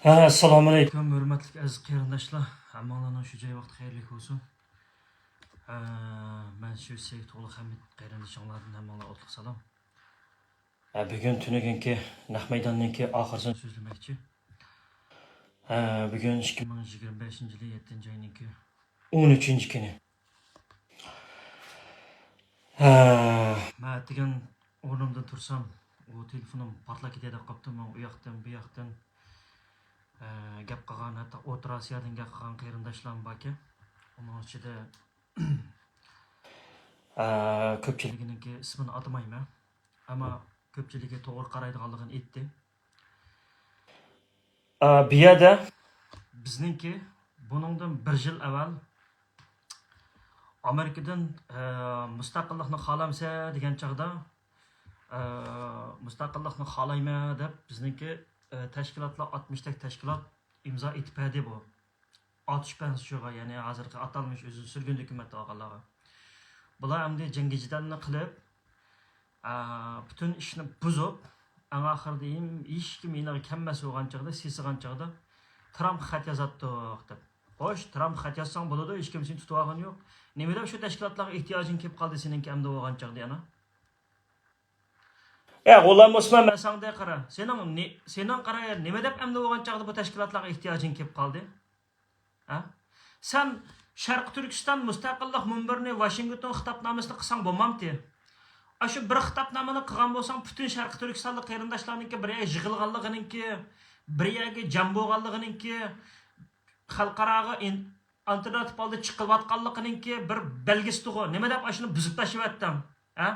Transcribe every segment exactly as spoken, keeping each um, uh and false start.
ئەسسالامۇئەلەيكۇم، ھۆرمەتلىك ئەزىز قېرىنداشلار، ھەممىڭلارنىڭ شۇ جاي ۋاقتى خەيرلىك بولسۇن. ئە، مەن شۇ سېيىت ئوغلى خەمىت قېرىندىشىڭلاردىن ھەممىڭلارغا ئوتلۇق سالام. ئە، بۈگۈن تۈنۈگۈنكى نەق مەيداننىڭكى ئاخىرسىنى سۆزلىمەكچى. ئە، بۈگۈن ئىككى مىڭ يىگىرمە بەشىنچى يىلى يەتتىنچى ئاينىڭكى ئون ئۈچىنچى كۈنى. ھە. مەن ئەتىگەن ئورنۇمدىن تۇرسام، ئۇ تېلېفونۇم پارتلاپ كېتەي دەپ قاپتۇ. ماڭا ئۇ ياقتىن، بۇ ياقتىن، ئە، گەپ قىلغان، ھەتتا ئوتتۇرا ئاسىيادىن گەپ قىلغان قېرىنداشلارمۇ باركەن. ئۇنىڭ ئىچىدە، ئە، كۆپچىلىكىنىڭكى ئىسمىنى ئاتىمايمەن. ئەمما كۆپچىلىكى توغرا قارايدىغانلىقىنى ئېيتتى. ئە، بۇ يەردە بىزنىڭكى بۇنىڭدىن بىر يىل ئەۋۋەل ئامېرىكىدىن، ئە، مۇستەقىللىقنى خالامسەن دېگەن چاغدا، ئە، مۇستەقىللىقنى خالايمەن دەپ بىزنىڭكى، ئە، تەشكىلاتلار ئاتمىشتەك تەشكىلات ئىمزا ئېتىپ بەردى بۇ. ئاتۇش پەنسىچۇغا، يەنى ھازىرقى ئاتالمىش ئۆزىنى سۈرگۈن ھۆكۈمەت دەۋاتقانلارغا. بۇلار ئەمدى جەڭگى جېدەلنى قىلىپ، ئا، پۈتۈن ئىشنى بۇزۇپ، ئەڭ ئاخىرىدا ھېم-، ھېچكىم يېنىغا كەلمەس بولغان چاغدا، سېسىغان چاغدا، ترامپقا خەت يازاتتۇق دەپ. خوش، ترامپقا خەت يازساڭ بولىدۇ، ھېچكىم سېنى تۇتۇۋالغىنى يوق. نېمە دەپ شۇ تەشكىلاتلارغا ئېھتىياجىڭ كېلىپ قالدى سېنىڭكى ئەمدى بولغان چاغدا يەنە؟ ئە، غۇلام ئوسمان، مەن ساڭا دەي قارا. سېنىڭ نې-، سېنىڭ قارا، نېمە دەپ ئەمدى بولغان چاغدا بۇ تەشكىلاتلارغا ئېھتىياجىڭ كېلىپ قالدى؟ ھە؟ سەن شەرقىي تۈركىستان مۇستەقىللىق مۇنبىرىنى ۋاشىنگتون خىتابنامىسىنى قىلساڭ بولمامتى؟ ئاشۇ بىر خىتابنامىنى قىلغان بولساڭ، پۈتۈن شەرقىي تۈركىستانلىق قېرىنداشلارنىڭكى بىر يەرگە يىغىلغانلىقىنىڭكى، بىر يەرگە جەم بولغانلىقىنىڭكى، خەلقئاراغا ئىن-، ئالتېرناتىپ ھالدا چىقىۋاتقانلىقىنىڭكى بىر بەلگىسىدىغۇ. نېمە دەپ ئاشۇنى بۇزۇپ تاشلىۋەتتىڭ؟ ھە؟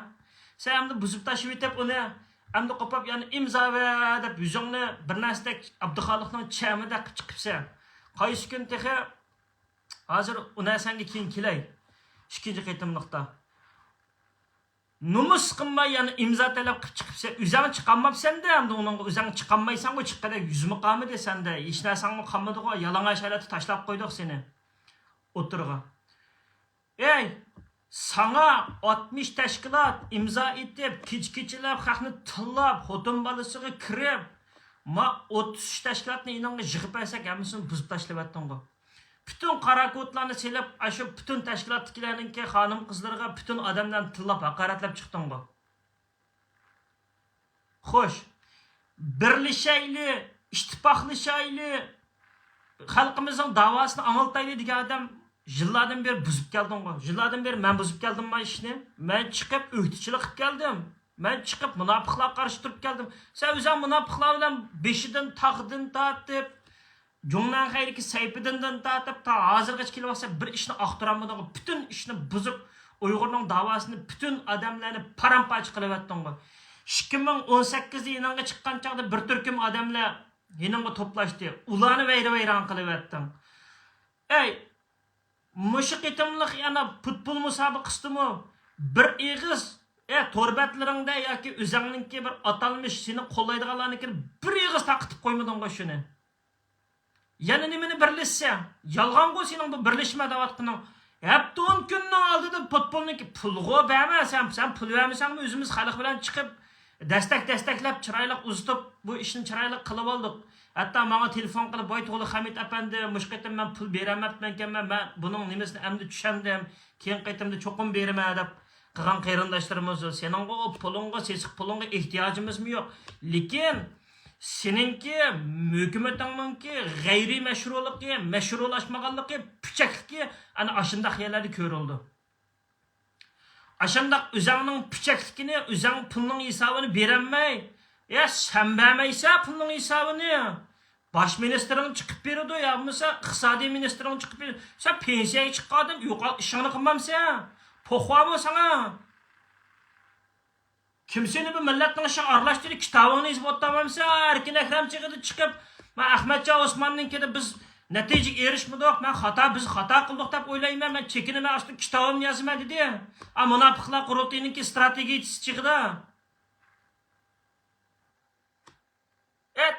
سەن ئەمدى بۇزۇپ تاشلىۋېتىپ ئۇنى، ئەمدى قوپۇپ يەنە ئىمزا بەر دەپ يۈزۈڭنى بىر نەرسىدەك ئابدۇخالىقنىڭ چەمىدەك قىلىپ چىقىپسەن. قايسى كۈن تېخى، ھازىر ئۇ نەرسەڭگە كېيىن كېلەي. ئىككىنچى قېتىملىقتا. نومۇس قىلماي يەنە ئىمزا تەلەپ قىلىپ چىقىپسەن. ئۆزەڭ چىقالماپسەندە، ئەمدى ئۇنىڭغا ئۆزەڭ چىقالمايسەنغۇ، چىققۇدەك يۈزمۇ قالمىدى سەندە. ھېچ نەرسەڭمۇ قالمىدىغۇ، يالىڭاچ ھالەتتە تاشلاپ قويدۇق سېنى ئوتتۇرىغا. ئەي، ساڭا ئاتمىش تەشكىلات ئىمزا ئېتىپ، كېچە-كېچىلەپ خەقنى تىللاپ، خوتۇن بالىسىغا كىرىپ، ما ئوتتۇز ئۈچ تەشكىلاتنى يېنىڭغا يىغىپ بەرسەك، ھەممىسىنى بۇزۇپ تاشلىۋەتتىڭغۇ. پۈتۈن قارا كوتلارنى سېلىپ، ئاشۇ پۈتۈن تەشكىلاتتىكىلەرنىڭكى خانىم-قىزلىرىغا پۈتۈن ئادەملەرنى تىللاپ، ھاقارەتلەپ چىقتىڭغۇ. خوش، بىرلىشەيلى، ئىتتىپاقلىشايلى، خەلقىمىزنىڭ داۋاسىنى ئاڭلىتايلى دېگەن ئادەم يىللاردىن بېرى بۇزۇپ كەلدىڭغۇ. يىللاردىن بېرى مەن بۇزۇپ كەلدىمما ئىشنى؟ مەن چىقىپ ئۆكتىچىلىك قىلىپ كەلدىم. مەن چىقىپ مۇناپىقلارغا قارشى تۇرۇپ كەلدىم. سەن ئۆزۈڭ مۇناپىقلار بىلەن بېشىدىن تاغدىن تارتىپ، جۇڭنەنخەيدىكى سەيپىدىندىن تارتىپ تا ھازىرغىچە كېلىۋاتسا بىر ئىشنى ئاختۇرالمىدىڭغۇ. پۈتۈن ئىشنى بۇزۇپ، ئۇيغۇرنىڭ داۋاسىنى، پۈتۈن ئادەملەرنى پارام-پارچە قىلىۋەتتىڭغۇ. ئىككى مىڭ ئون سەككىزدە يېنىڭغا چىققان چاغدا بىر تۈركۈم ئادەملەر يېنىڭغا توپلاشتى. ئۇلارنى ۋەيران-ۋەيران قىلىۋەتتىڭ. ئەي، مۇشۇ قېتىملىق يەنە پۇتبول مۇسابىقىسىدىمۇ بىر ئېغىز، ئە، تور بەتلىرىڭدە ياكى ئۆزۈڭنىڭكى بىر ئاتالمىش سېنى قوللايدىغانلارنىڭكىنى بىر ئېغىز تارقىتىپ قويمىدىڭغۇ شۇنى. يەنە نېمىنى بىرلەشسەڭ؟ يالغانغۇ سېنىڭ بۇ بىرلەشمە دەۋاتقىنىڭ. ھەپتە ئون كۈننىڭ ئالدىدا پۇتبولنىڭكى پۇلغۇ بەرمە، سەن، سەن پۇل بەرمىسەڭمۇ ئۆزىمىز خەلق بىلەن چىقىپ، دەستەك-دەستەكلەپ، چىرايلىق ئۇزىتىپ، بۇ ئىشنى چىرايلىق قىلىۋالدۇق. ھەتتا ماڭا تېلېفون قىلىپ، ۋاي توغرا خەمىت ئەپەندى، مۇشۇ قېتىم مەن پۇل بېرەلمەپتىمەنكەنمەن، مەن بۇنىڭ نېمىسىنى ئەمدى چۈشەندىم، كېيىنكى قېتىمدا چوقۇم بېرىمەن دەپ قىلغان قېرىنداشلىرىمىز، سېنىڭغۇ پۇلۇڭغا، سېسىق پۇلۇڭغا ئېھتىياجىمىزمۇ يوق. لېكىن سېنىڭكى، ھۆكۈمىتىڭنىڭكى غەيرىي مەشرۇلۇقى، مەشرۇلاشمىغانلىقى، پۈچەكلىكى ئەنە ئاشۇنداق يەرلەردە كۆرۈلىدۇ. ئاشۇنداق ئۆزەڭنىڭ پۈچەكلىكىنى، ئۆزەڭ پۇلنىڭ ھېسابىنى بېرەلمەي، يا سەن بەرمەيسەن پۇلنىڭ ھېسابىنى، باش مىنىستىرىڭ چىقىپ بېرىدۇ، يا بولمىسا ئىقتىسادىي مىنىستىرىڭ چىقىپ بېرىدۇ. سەن پېنسىيەگە چىققان ئادەم، يوقال ئىشىڭنى قىلمامسەن؟ پوخۋامۇ ساڭا؟ كىم سېنى بۇ مىللەتنىڭ ئىشىغا ئارىلاشتۇردى؟ كىتابىڭنى يېزىپ ئولتۇرمامسەن؟ ئەركىن ئەكرەم چېغىدا چىقىپ، مەن ئەخمەتجان ئوسماننىڭكىدە بىز نەتىجىگە ئېرىشمىدۇق، مەن خاتا، بىز خاتا قىلدۇق دەپ ئويلايمەن، مەن چېكىنىمەن، ئاستىدا كىتابىمنى يازىمەن دېدى. ئا، مۇناپىقلار قۇرۇلتىيىنىڭكى ئىستراتېگىيىچىسى چېغىدا. ئەت،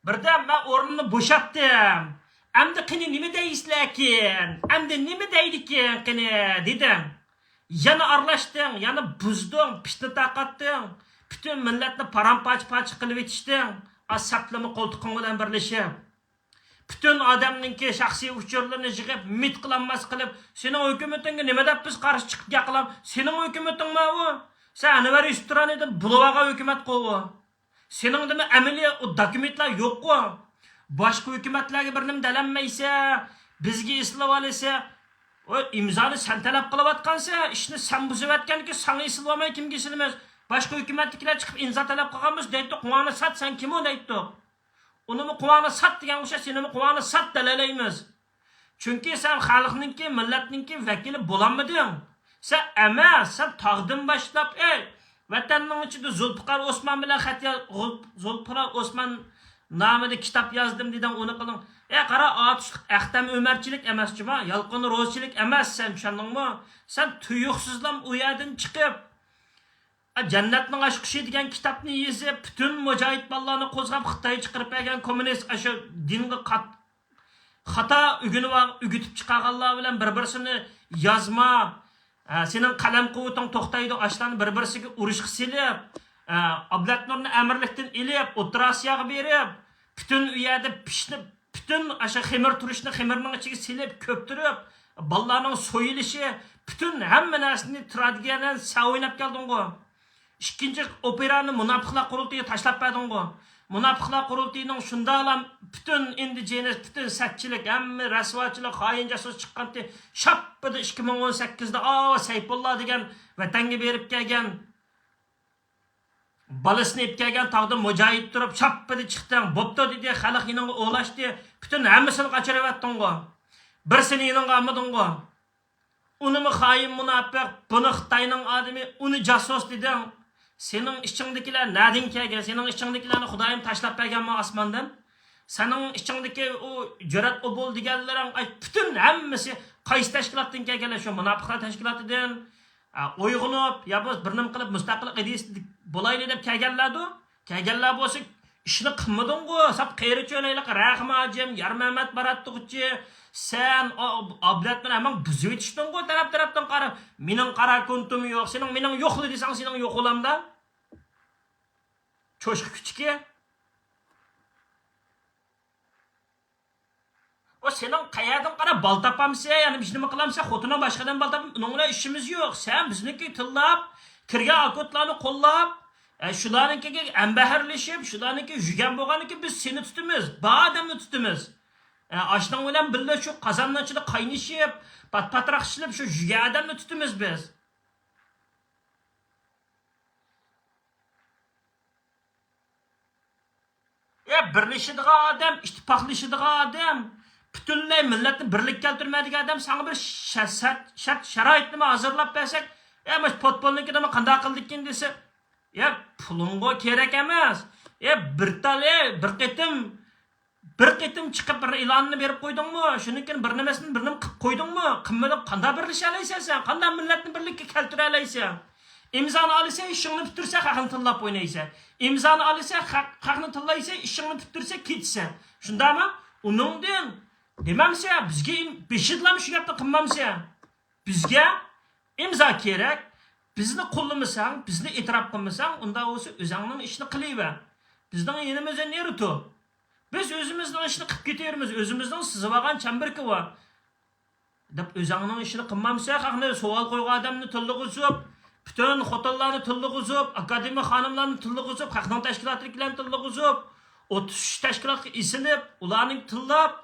بىردەم مەن ئورنۇمنى بوشاتتىم. ئەمدى قېنى نېمە دەيسىلەركىن؟ ئەمدى نېمە دەيدىكىن قېنى؟ دېدىم. يەنە ئارىلاشتىڭ، يەنە بۇزدۇڭ، پىتنە تارقاتتىڭ. پۈتۈن مىللەتنى پارام-پارچە-پارچە قىلىۋېتىشتىڭ. ئا، سەپلىمە قولتۇقۇڭ بىلەن بىرلىشىپ. پۈتۈن ئادەمنىڭكى شەخسىي ئۇچۇرلىرىنى يىغىپ، مىت قىلالماس قىلىپ، سېنىڭ ھۆكۈمىتىڭگە نېمە دەپ بىز قارشى چىقىپ گەپ قىلام؟ سېنىڭ ھۆكۈمىتىڭما ئۇ؟ سەن ئەنۋەر يۈسۈپ تۇرانىدىن بولۇۋالغان ھۆكۈمەتقۇ ئۇ. سېنىڭدىمۇ ئەمەلىي ئۇ دوكۇمېنتلار يوققۇ. باشقا ھۆكۈمەتلەرگە بىر نېمە دېلەلمەيسە، بىزگە ئېسىلىۋالىسە، ئۇ ئىمزانى سەن تەلەپ قىلىۋاتقانسەن، ئىشنى سەن بۇزۇۋەتكەنكى ساڭا ئېسىلىۋالماي كىمگە ئېسىلىمىز؟ باشقا ھۆكۈمەتتىكىلەر چىقىپ ئىمزا تەلەپ قىلغان بولسا دەيتتۇق، قوڭۇڭنى سات، سەن كىم ئۇ دەيتتۇق. ئۇنىمۇ قوڭۇڭنى سات دېگەن ئوخشاش، سېنىمۇ قوڭۇڭنى سات دېلەلەيمىز. چۈنكى سەن خەلقنىڭكى، مىللەتنىڭكى ۋەكىلى بولالمىدىڭ. سەن ئەمەس، سەن تاغدىن باشلاپ، ئەي، ۋەتەننىڭ ئىچىدە زۇلپىقار ئوسمان بىلەن خەت ياز-، غۇل-، زۇلپىقار ئوسمان نامىدا كىتاب يازدىم دېدىڭ، ئۇنى قىلدىڭ. ئەي، قارا، ئاتۇشلۇق ئەختەم ئۆمەرچىلىك ئەمەس جۇما، يالقۇن روزىچىلىك ئەمەس سەن، چۈشەندىڭمۇ؟ سەن تۇيۇقسىزلا ئۇ يەردىن چىقىپ، جەننەتنىڭ ئاچقۇچى دېگەن كىتابنى يېزىپ، پۈتۈن مۇجاھىد بالىلارنى قوزغاپ، خىتاي چىقىرىپ بەرگەن كوممۇنىست ئاشۇ دىنغا قات-، خاتا ئۆگىنىۋال-، ئۆگىتىپ چىقارغانلار بىلەن بىر-بىرسىنى يازما، ئە، سېنىڭ قەلەم قۇۋۋىتىڭ توختايدۇ، ئاشۇلارنى بىر-بىرسىگە ئۇرۇشقا سېلىپ، ئە، ئابلەتنۇرنى ئەمىرلىكتىن ئېلىپ، ئوتتۇرا ئاسىياغا بېرىپ، پۈتۈن ئۇ يەردە پىشنى، پۈتۈن ئاشۇ خېمىر تۇرۇشنى خېمىرنىڭ ئىچىگە سېلىپ، كۆپتۈرۈپ، بالىلارنىڭ سويۇلۇشى، پۈتۈن ھەممە نەرسىنى تۇرادىگەن سەن ئويناپ كەلدىڭغۇ. ئىككىنچى ئوپېرانى مۇناپىقلار قۇرۇلتىيىغا تاشلاپ بەردىڭغۇ. مۇناپىقلار قۇرۇلتىيىنىڭ شۇنداقلا پۈتۈن ئىندىجېنەس، پۈتۈن سەتچىلىك، ھەممە رەسۋاچىلىق، خائىن جاسۇس چىققانتى، شاپپىدە ئىككى مىڭ ئون سەككىزدە، ئاۋۇ سەيپۇللا دېگەن ۋەتەنگە بېرىپ كەلگەن، بالىسىنى ئېلىپ كەلگەن تاغدا مۇجاھىد تۇرۇپ، شاپپىدە چىقتىڭ، بوپتۇ دېدى، خەلق يېنىڭغا ئولاشتى، پۈتۈن ھەممىسىنى قاچۇرۇۋەتتىڭغۇ. بىرسىنى يېنىڭغا ئالمىدىڭغۇ. ئۇنىمۇ خائىن مۇناپىق، بۇنى خىتاينىڭ ئادىمى، ئۇنى جاسۇس دېدىڭ. سېنىڭ ئىچىڭدىكىلەر نەدىن كەلگەن؟ سېنىڭ ئىچىڭدىكىلەرنى خۇدايىم تاشلاپ بەرگەنمۇ ئاسماندىن؟ سېنىڭ ئىچىڭدىكى ئۇ جۈرئەت ئوبۇل دېگەنلىرىڭ، ئاي، پۈتۈن ھەممىسى قايسى تەشكىلاتتىن كەلگەنلەر؟ شۇ مۇناپىقلار تەشكىلاتىدىن، ئا، ئويغىنىپ، يا بولمىسا بىر نېمە قىلىپ مۇستەقىللىق ئىدىيىسى بولايلى دەپ كەلگەنلەردۇ. كەلگەنلەر بولسا ئىشنى قىلمىدىڭغۇ، ساپ قېرى چۆلەيلىك رەھىم ھاجىم، يارمەمەت باراتتۇقچى، سەن ئا-، ئابلەتنى ھەممىڭ بۇزۇۋېتىشتىڭغۇ تەرەپ تەرەپتىن قاراپ. مېنىڭ قارا كۇنتۇم يوق، سېنىڭ مېنىڭ يوقلا دېسەڭ سېنىڭ يوق بولامدا. چوشقا كۈچۈكى. ئۇ سېنىڭ قەيەردىن قاراپ بال تاپامسەن، يەنە بىر نېمە قىلامسەن، خوتۇنۇڭ باشقىدىن بال تاپىمۇ، ئۇنىڭ بىلەن ئىشىمىز يوق. سەن بىزنىڭكى تىللاپ، كىرگەن ئاكوتلارنى قوللاپ، ئە، شۇلارنىڭكىگە ھەمبەھىرلىشىپ، شۇلارنىڭكى يۈگەن بولغاندىكىن بىز سېنى تۇتىمىز، بار ئادەمنى تۇتىمىز. ئە، ئاشنىڭ بىلەن بىللە شۇ قازاننىڭ ئىچىدە قاينىشىپ، پات-پاتراق ئىشلەپ، شۇ يۈگەن ئادەمنى تۇتىمىز بىز. يا بىرلىشىدىغان ئادەم، ئىتتىپاقلىشىدىغان ئادەم، پۈتۈنلەي مىللەتنى بىرلىككە كەلتۈرمەيدىغان ئادەم، ساڭا بىر شە-، شەرت، شەرت-شارائىتنىمۇ ھازىرلاپ بەرسەك، يا مۇشۇ پوتپولنىكىدىمۇ قانداق قىلدىكىن دېسە، يا پۇلۇڭغۇ كېرەك ئەمەس. يا بىر تال، يا بىر قېتىم، بىر قېتىم چىقىپ بىر ئېلاننى بېرىپ قويدۇڭمۇ؟ شۇنىڭ كېيىن بىر نېمىسىنى، بىر نېمە قىلىپ قويدۇڭمۇ؟ قىلمىدىڭ، قانداق بىرلىشەلەيسەن سەن؟ قانداق مىللەتنى بىرلىككە كەلتۈرەلەيسەن؟ ئىمزانى ئالىسەن، ئىشىڭنى پۈتتۈرسە، خەقنى تىللاپ ئوينايسەن. ئىمزانى ئالىسەن، خەق-، خەقنى تىللايسەن، ئىشىڭنى پۈتتۈرسە، كېتىسەن. شۇنداقمۇ؟ ئۇنىڭدىن دېمەمسەن، بىزگە ئىم-، بېشىدىلا شۇ گەپنى قىلمامسەن؟ بىزگە ئىمزا كېرەك. بىزنى قوللىمىساڭ، بىزنى ئېتىراپ قىلمىساڭ، ئۇنداق بولسا ئۆزۈڭنىڭ ئىشىنى قىلىۋەر. بىزنىڭ يېنىمىزدا نېرۇتو. بىز ئۆزىمىزنىڭ ئىشىنى قىلىپ كېتىۋېرىمىز، ئۆزىمىزنىڭ سىزىۋالغان چەمبىرىكى بار. دەپ ئۆزۈڭنىڭ ئىشىنى قىلمامسەن، خەقنى سوئال قويغان ئادەمنى تىللىغۇزۇپ، پۈتۈن خوتۇنلارنى تىللىغۇزۇپ، ئاكادېمىك خانىملارنى تىللىغۇزۇپ، خەقنىڭ تەشكىلاتىدىكىلەرنى تىللىغۇزۇپ، ئوتتۇز ئۈچ تەشكىلاتقا ئېسىلىپ، ئۇلارنى تىللاپ،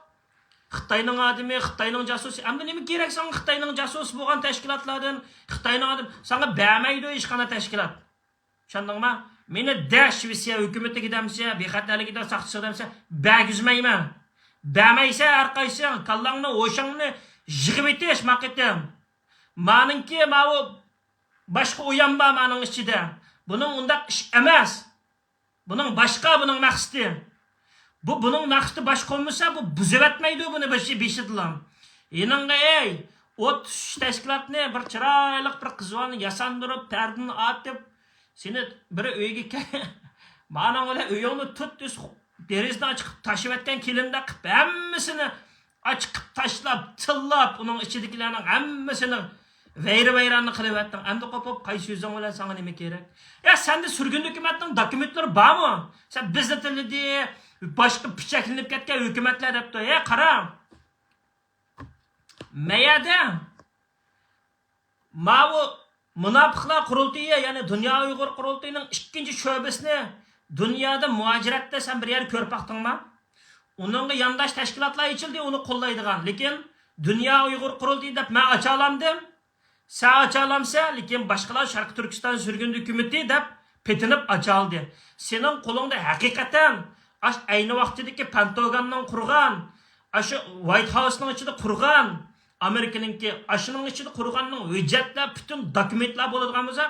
خىتاينىڭ ئادىمى، خىتاينىڭ جاسۇسى. ئەمدى نېمە كېرەك ساڭا خىتاينىڭ جاسۇسى بولغان تەشكىلاتلاردىن؟ خىتاينىڭ ئادىمى ساڭا بەرمەيدۇ ھېچقانداق تەشكىلات. چۈشەندىڭما؟ مېنى دەش شىۋېتسىيە ھۆكۈمىتىگە دەمسە، بىخەتەرلىكىدە ساقچىسىغا دەمسە، بەرگۈزمەيمەن. بەرمەيسەن ھەر قايسىڭ، كاللاڭنى، ھوشۇڭنى يىغىۋېتىش ما قېتىم. مانىڭكى ماۋۇ باشقا ئويۇن بار مانىڭ ئىچىدە. بۇنىڭ ئۇنداق ئىش ئەمەس. بۇنىڭ باشقا، بۇنىڭ مەقسىتى. بۇ، بۇنىڭ مەقسىتى باشقا بولمىسا، بۇ بۇزۇۋەتمەيدۇ بۇنى بېشى، بېشىدىلا. يېنىڭغا، ئەي، ئوتتۇز ئۈچ تەشكىلاتنى بىر چىرايلىق بىر قىز بالىنى ياساندۇرۇپ، پەردىنى ئارتىپ، سېنى بىر ئۆيگە كە-، مانىڭ بىلەن ئۆيۈڭنى تۇت، دېرىزىنى ئاچىقىپ تاشلىۋەتكەن كېلىندەك قىلىپ، ھەممىسىنى ئاچىقىپ تاشلاپ، تىللاپ، ئۇنىڭ ئىچىدىكىلەرنىڭ ھەممىسىنى ۋەيرە-ۋەيراننى قىلىۋەتتىڭ. ئەمدى قوپۇپ، قايسى يۈزۈڭ بىلەن ساڭا نېمە كېرەك؟ يا سەندە سۈرگۈن ھۆكۈمەتنىڭ دوكۇمېنتلىرى بارمۇ؟ سەن بىزنى تىللىدى، باشقا پىچەكلىنىپ كەتكەن ھۆكۈمەتلەر دەپتۇ. ھە، قاراڭ. مەيەدە ماۋۇ مۇناپىقلار قۇرۇلتىيى، يەنى دۇنيا ئۇيغۇر قۇرۇلتىيىنىڭ ئىككىنچى شۆبىسىنى دۇنيادا مۇھاجىرەتتە سەن بىر يەر كۆرۈپ باقتىڭما؟ ئۇنىڭغا يانداش تەشكىلاتلار ئېچىلدى، ئۇنى قوللايدىغان. لېكىن دۇنيا ئۇيغۇر قۇرۇلتىيى دەپ مەن ئاچالامدىم. سەن ئاچالامسەن، لېكىن باشقىلار شەرقىي تۈركىستان سۈرگۈن ھۆكۈمىتى دەپ پېتىنىپ ئاچالدى. سېنىڭ قولۇڭدا ھەقىقەتەن ئاشۇ ئەينى ۋاقتىدىكى پەنتاگوننىڭ قۇرغان، ئاشۇ ۋايت ھاۋسنىڭ ئىچىدە قۇرغان، ئامېرىكىنىڭكى ئاشۇنىڭ ئىچىدە قۇرغاننىڭ ھۆججەتلەر، پۈتۈن دوكۇمېنتلار بولىدىغان بولسا،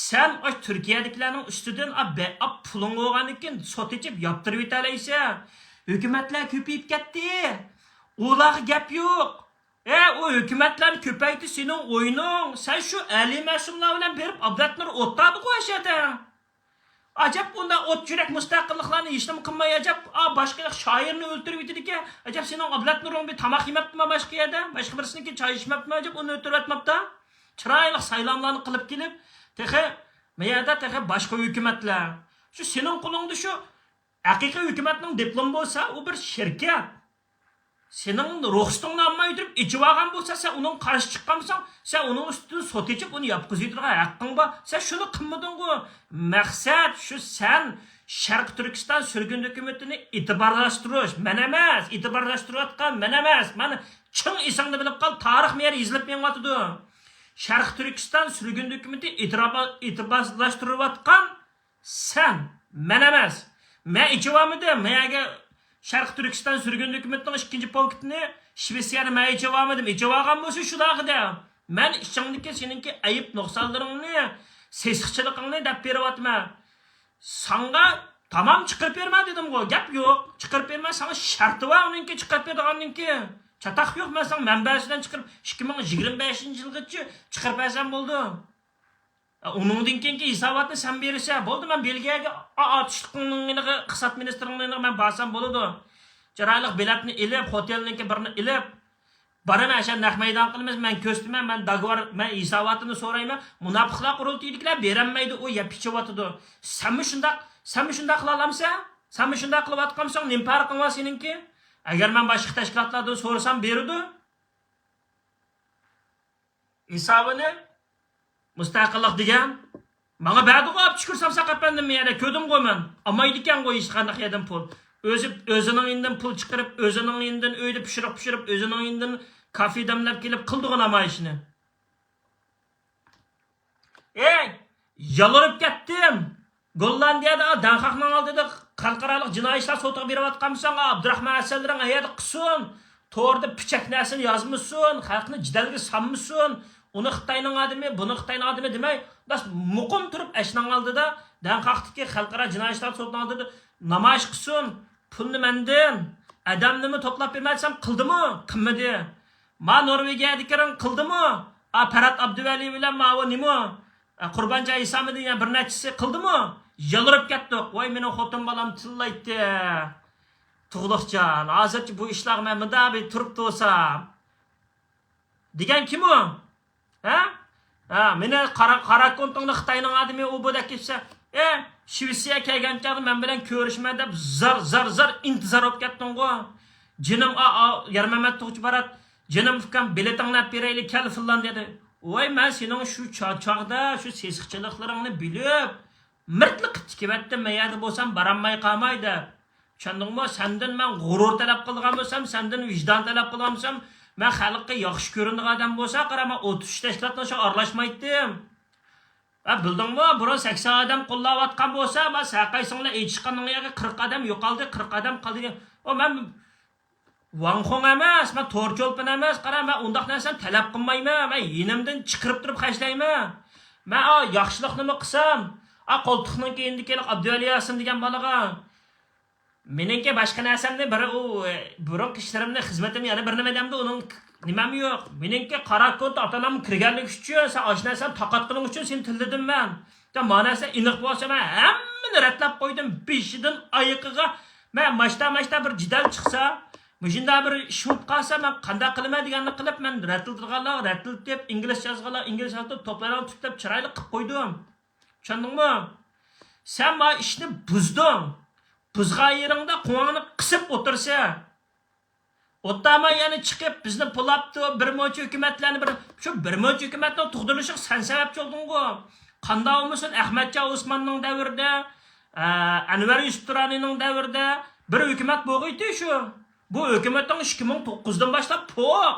سەن ئاشۇ تۈركىيەدىكىلەرنىڭ ئۈستىدىن ئا، بە-، ئا، پۇلۇڭ بولغاندىن كېيىن سوت ئېچىپ ياپتۇرۇۋېتەلەيسەن. ھۆكۈمەتلەر كۆپىيىپ كەتتى. ئۇلارغا گەپ يوق. ئە، ئۇ ھۆكۈمەتلەرنى كۆپەيتىش سېنىڭ ئويۇنۇڭ. سەن شۇ ئەلى مەسۇملار بىلەن بېرىپ ئابلەتنۇر ئوتتادىغۇ ئەشەدە. ئەجەب ئۇنداق ئوت يۈرەك مۇستەقىللىقلارنى ھېچنېمە قىلماي، ئەجەب، ئا، باشقا شائىرنى ئۆلتۈرۈۋېتىدىكەن. ئەجەب سېنىڭ ئابلەتنۇرۇڭ بىر تاماق يېمەپتىما باشقا يەردە؟ باشقا بىرسىنىڭكى چاي ئىچمەپتىما؟ ئەجەب ئۇنى ئۆلتۈرۈۋەتمەپتۇ. چىرايلىق سايلاملارنى قىلىپ كېلىپ، تېخى مەيەدە تېخى باشقا ھۆكۈمەتلەر. شۇ سېنىڭ قولۇڭدا شۇ ھەقىقىي ھۆكۈمەتنىڭ دىپلومى بولسا، ئۇ بىر شىركەت. سېنىڭ رۇخسىتىڭنى ئالماي تۇرۇپ ئېچىۋالغان بولسا، سەن ئۇنىڭغا قارشى چىققان بولساڭ، سەن ئۇنىڭ ئۈستىدىن سوت ئېچىپ، ئۇنى ياپقۇزۇۋېتىدىغان ھەققىڭ بار. سەن شۇنى قىلمىدىڭغۇ. مەقسەت شۇ، سەن شەرقىي تۈركىستان سۈرگۈن ھۆكۈمىتىنى ئېتىبارلاشتۇرۇش. مەن ئەمەس، ئېتىبارلاشتۇرۇۋاتقان مەن ئەمەس. مانا چىڭ ئېسىڭدە بىلىپ قال، تارىخ مۇ يەر يېزىلىپ مېڭىۋاتىدۇ. شەرقىي تۈركىستان سۈرگۈن ھۆكۈمىتى ئېتىبارلاشتۇرۇۋاتقان سەن، مەن ئەمەس. مەن ئېچىۋالمىدىم. مەيەگە شەرقىي تۈركىستان سۈرگۈن ھۆكۈمىتىنىڭ ئىككىنچى پونكىتىنى، شىۋېتسىيەنى مەن ئېچىۋالمىدىم. ئېچىۋالغان بولسا شۇلارغىدە. مەن ئىچىڭدىكى سېنىڭكى ئەيىب نۇقسانلىرىڭنى، سېسىقچىلىقىڭنى دەپ بېرىۋاتىمەن. ساڭا تامام چىقىرىپ بېرىمەن دېدىمغۇ. گەپ يوق. چىقىرىپ بېرىمەن. ساڭا شەرتى بار ئۇنىڭكى چىقىرىپ بېرىدىغاننىڭكى. چاتاق يوق. مەن ساڭا مەنبەسىدىن چىقىرىپ، ئىككى مىڭ يىگىرمە بەشىنچى يىلغىچە چىقىرىپ بەرسەم بولىدۇ. ئۇنىڭدىن كېيىنكى ھېساباتنى سەن بېرىسەن. بولدى، مەن بېلگىيەگە ئا-، ئاتۇشلۇقنىڭ يېنىغا، ئىقتىساد مىنىستىرىنىڭ يېنىغا مەن بارسام بولىدۇ. چىرايلىق بېلەتنى ئېلىپ، خوتېلنىڭكى بىرنى ئېلىپ، بارىمەن، ئاشۇ نەق مەيدان قىلىمىز، مەن كۆرسىتىمەن، مەن داگۋار، مەن ھېساباتىنى سورايمەن. مۇناپىقلار قۇرۇلتىيىدىكىلەر بېرەلمەيدۇ، ئۇ يەپ ئىچىۋاتىدۇ. سەنمۇ شۇنداق، سەنمۇ شۇنداق قىلالامسەن؟ سەنمۇ شۇنداق قىلىۋاتقانمىساڭ، نېمە پەرقىڭ بار سېنىڭكى؟ ئەگەر مەن باشقا تەشكىلاتلاردىن سورىسام، بېرىدۇ. ھېسابىنى مۇستەقىللىق دېگەن ماڭا بەردىغۇ، ئاپچىقىرسام ساق ئەپەندىم، يەنە كۆردۈمغۇ مەن. ئالمايدىكەنغۇ ھېچقانداق يەردىن پۇل. ئۆزى، ئۆزىنىڭ يېنىدىن پۇل چىقىرىپ، ئۆزىنىڭ يېنىدىن ئۆيدە پىشۇرۇق پىشۇرۇپ، ئۆزىنىڭ يېنىدىن كافې دەملەپ كېلىپ قىلدىغۇ نامايىشنى. ئەي، يالۋۇرۇپ كەتتىم. گوللاندىيەدە دەنخاقنىڭ ئالدىدا خەلقئارالىق جىنايى ئىشلار سوتىغا بېرىۋاتقانمىساڭ، ئابدۇراخمان ھەسەنلىرىڭ ئەيەردە قىلسۇن. توردا پىچەك نەرسىنى يازمىسۇن، خەلقنى جېدەلگە سالمىسۇن. ئۇنى خىتاينىڭ ئادىمى، بۇنى خىتاينىڭ ئادىمى دېمەي، بەس مۇقىم تۇرۇپ ئەشنىڭ ئالدىدا، دەنخاقتىكى خەلقئارا جىنايى ئىشلار سوتىنىڭ ئالدىدا نامايىش قىلسۇن. پۇلنى مەندىن، ئادەمنىمۇ توپلاپ بېرىمەن دېسەم، قىلدىمۇ؟ قىلمىدى. ما نورۋېگىيەدىكىلىرىڭ قىلدىمۇ؟ ئا، پەرھات ئابدۇۋەلى بىلەن ماۋۇ نېمە؟ ئە، قۇربانجان ھېسامىدىن يەنە بىر نەچچىسى قىلدىمۇ؟ يالۋۇرۇپ كەتتۇق. ۋاي، مېنىڭ خوتۇن بالام تىللايتتى. تۇغلۇقجان، ھازىرچە بۇ ئىشلارغا مەن مۇنداق بىر تۇرۇپ تۇرسام. دېگەن كىم ئۇ؟ ھە؟ ھە، مېنى قارا، قارا كونتۇڭنى خىتاينىڭ ئادىمى ئۇ بۇ دەپ كېتىسەن. ئە، شىۋېتسىيە كەلگەن چاغدا مەن بىلەن كۆرۈشىمەن دەپ زار، زار، زار ئىنتىزار بولۇپ كەتتىڭغۇ. جېنىم ئا، ئا، يارمەمەت توغچى بارات. جېنىم ئۇكام، بېلىتىڭنى ئەپ بېرەيلى، كەل فىنلاندىيەدە. ۋاي، مەن سېنىڭ شۇ چا-، چاغدا شۇ سېسىقچىلىقلىرىڭنى بىلىپ، مىرتلىق تىكىۋەتتىم، مەن يەردە بولسام بارالماي قالماي دەپ. چۈشەندىڭمۇ؟ سەندىن مەن غۇرۇر تەلەپ قىلىدىغان بولسام، سەندىن ۋىجدان تەلەپ قىلىدىغان بولسام، مەن خەلققە ياخشى كۆرۈنىدىغان ئادەم بولسا، قارا، مەن ئوتتۇز ئۈچ تەشكىلاتنىڭ ئىچىگە ئارىلاشمايتتىم. ۋە بىلدىڭمۇ، بۇرۇن سەكسەن ئادەم قوللاۋاتقان بولسا، مەن سەقەيسىڭلار ئېيتىشقاننىڭ يەرگە قىرىق ئادەم يوقالدى، قىرىق ئادەم قالدى دېگەن. ئۇ مەن ۋاڭ خۇڭ ئەمەس، مەن تور چولپىن ئەمەس، قارا، مەن ئۇنداق نەرسىنى تەلەپ قىلمايمەن، مەن يېنىمدىن چىقىرىپ تۇرۇپ خەجلەيمەن. مەن ئا، ياخشىلىقنىمۇ قىلسام، ئا، قولتۇقنىڭ كەينىدىكى ئابدۇۋەلى ياسىن دېگەن بالىغا، مېنىڭكى باشقا نەرسەمنى بىر ئۇ، بۇرۇنقى ئىشلىرىمنى، خىزمىتىمنى يەنە بىرنېمە دەمدۇ، ئۇنىڭ نېمەم يوق. مېنىڭكى قارا كونت ئاتا-ئانام كىرگەنلىكى ئۈچۈن، سەن ئاشۇ نەرسەمنى تارقاتقىنىڭ ئۈچۈن سېنى تىللىدىم مەن. يا، ما نەرسە ئېنىق بولسا، مەن ھەممىنى رەتلەپ قويدۇم، بېشىدىن ئايىقىغا. مەن ماشتا، ماشتا بىر جېدەل چىقسا، مۇشۇنداق بىر ئىش بولۇپ قالسا، مەن قانداق قىلىمەن دېگەننى قىلىپ، مەن رەتلىتىدىغانلارغا رەتلىتىپ، ئىنگلىزچە يازغانلارغا ئىنگلىزچە يازدۇرۇپ، توپلايدىغان تۈپلەپ چىرايلىق قىلىپ قويدۇم. چۈشەندىڭمۇ؟ سەن ما ئىشنى بۇزدۇڭ. بۇزغان يېرىڭدە قۇڭاڭنى قىسىپ ئولتۇرسا، ئوتتاما يەنە چىقىپ، بىزنى پۇلاپتۇ، بىر مۇنچە ھۆكۈمەتلەرنى بىر، شۇ بىر مۇنچە ھۆكۈمەتنىڭ تۇغدۇرۇلۇشىغا سەن سەۋەبچى بولدۇڭغۇ. قانداق بولمىسۇن، ئەخمەتجان ئوسماننىڭ دەۋرىدە، ئە، ئەنۋەر يۈسۈپ تۇرانىنىڭ دەۋرىدە بىر ھۆكۈمەت بولغىيتى شۇ. بۇ ھۆكۈمەتنىڭ ئىككى مىڭ توققۇزدىن باشلاپ پوق.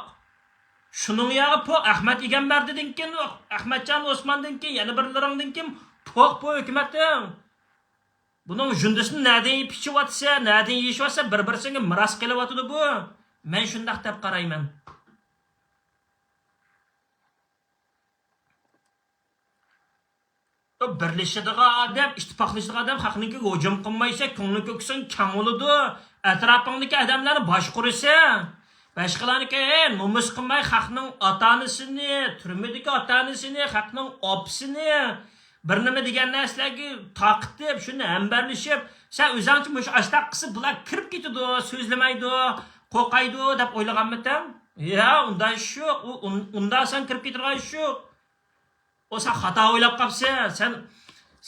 شۇنىڭ ياغى پوق، ئەخمەت ئىگەمبەردىدىن كېيىن، ئەخمەتجان ئوسماندىن كېيىن، يەنە بىرلىرىڭدىن كېيىن پوق بۇ ھۆكۈمەتنىڭ. بۇنىڭ جۈندىسىنى نەدىن پىچىۋاتسا، نەدىن يېيىشىۋاتسا، بىر-بىرسىگە مىراس قېلىۋاتىدۇ بۇ. مەن شۇنداق دەپ قارايمەن. بىرلىشىدىغان ئادەم، ئىتتىپاقلىشىدىغان ئادەم خەقنىڭكىگە ھۇجۇم قىلمايسەن، كۆڭلى كۆكسىڭ كەڭ بولىدۇ. ئەتراپىڭدىكى ئادەملەرنى باشقۇرىسەن. باشقىلارنىڭكى، ھەي، نومۇس قىلماي خەقنىڭ ئاتا-ئانىسىنى، تۈرمىدىكى ئاتا-ئانىسىنى، خەقنىڭ ئاپىسىنى، بىر نېمە دېگەن نەرسىلەرگە تارقىتىپ، شۇنى ھەمبەرلىشىپ، سەن ئۆزۈڭچە مۇشۇ ئاشتاق قىلسا بۇلار كىرىپ كېتىدۇ، سۆزلىمەيدۇ، قورقايدۇ دەپ ئويلىغانمىتىڭ؟ يا، ئۇنداق ئىش يوق. ئۇ، ئۇن-، ئۇنداق سەن كىرىپ كېتىدىغان ئىش يوق. ئۇ سەن خاتا ئويلاپ قاپسەن. سەن،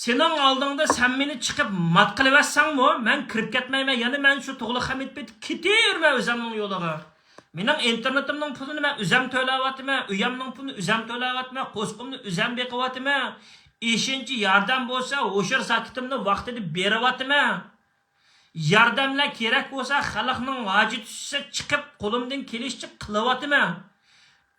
سېنىڭ ئالدىڭدا سەن مېنى چىقىپ مات قىلىۋەتسەڭمۇ، مەن كىرىپ كەتمەيمەن. يەنە مەن شۇ تۇغلۇق خەمىت پېتى كېتىۋېرىمەن ئۆزۈمنىڭ يولىغا. مېنىڭ ئىنتېرنېتىمنىڭ پۇلىنى مەن ئۆزۈم تۆلەۋاتىمەن، ئۆيۈمنىڭ پۇلىنى ئۆزۈم تۆلەۋاتىمەن، قورسىقىمنى ئۆزۈم بېقىۋاتىمەن. ئېشىنچە ياردەم بولسا، ھوشيار زاكىتىمنى ۋاقتىدا بېرىۋاتىمەن. ياردەملەر كېرەك بولسا، خەلقنىڭ ھاجىتى چۈشسە، چىقىپ قولۇمدىن كېلىشىچە قىلىۋاتىمەن.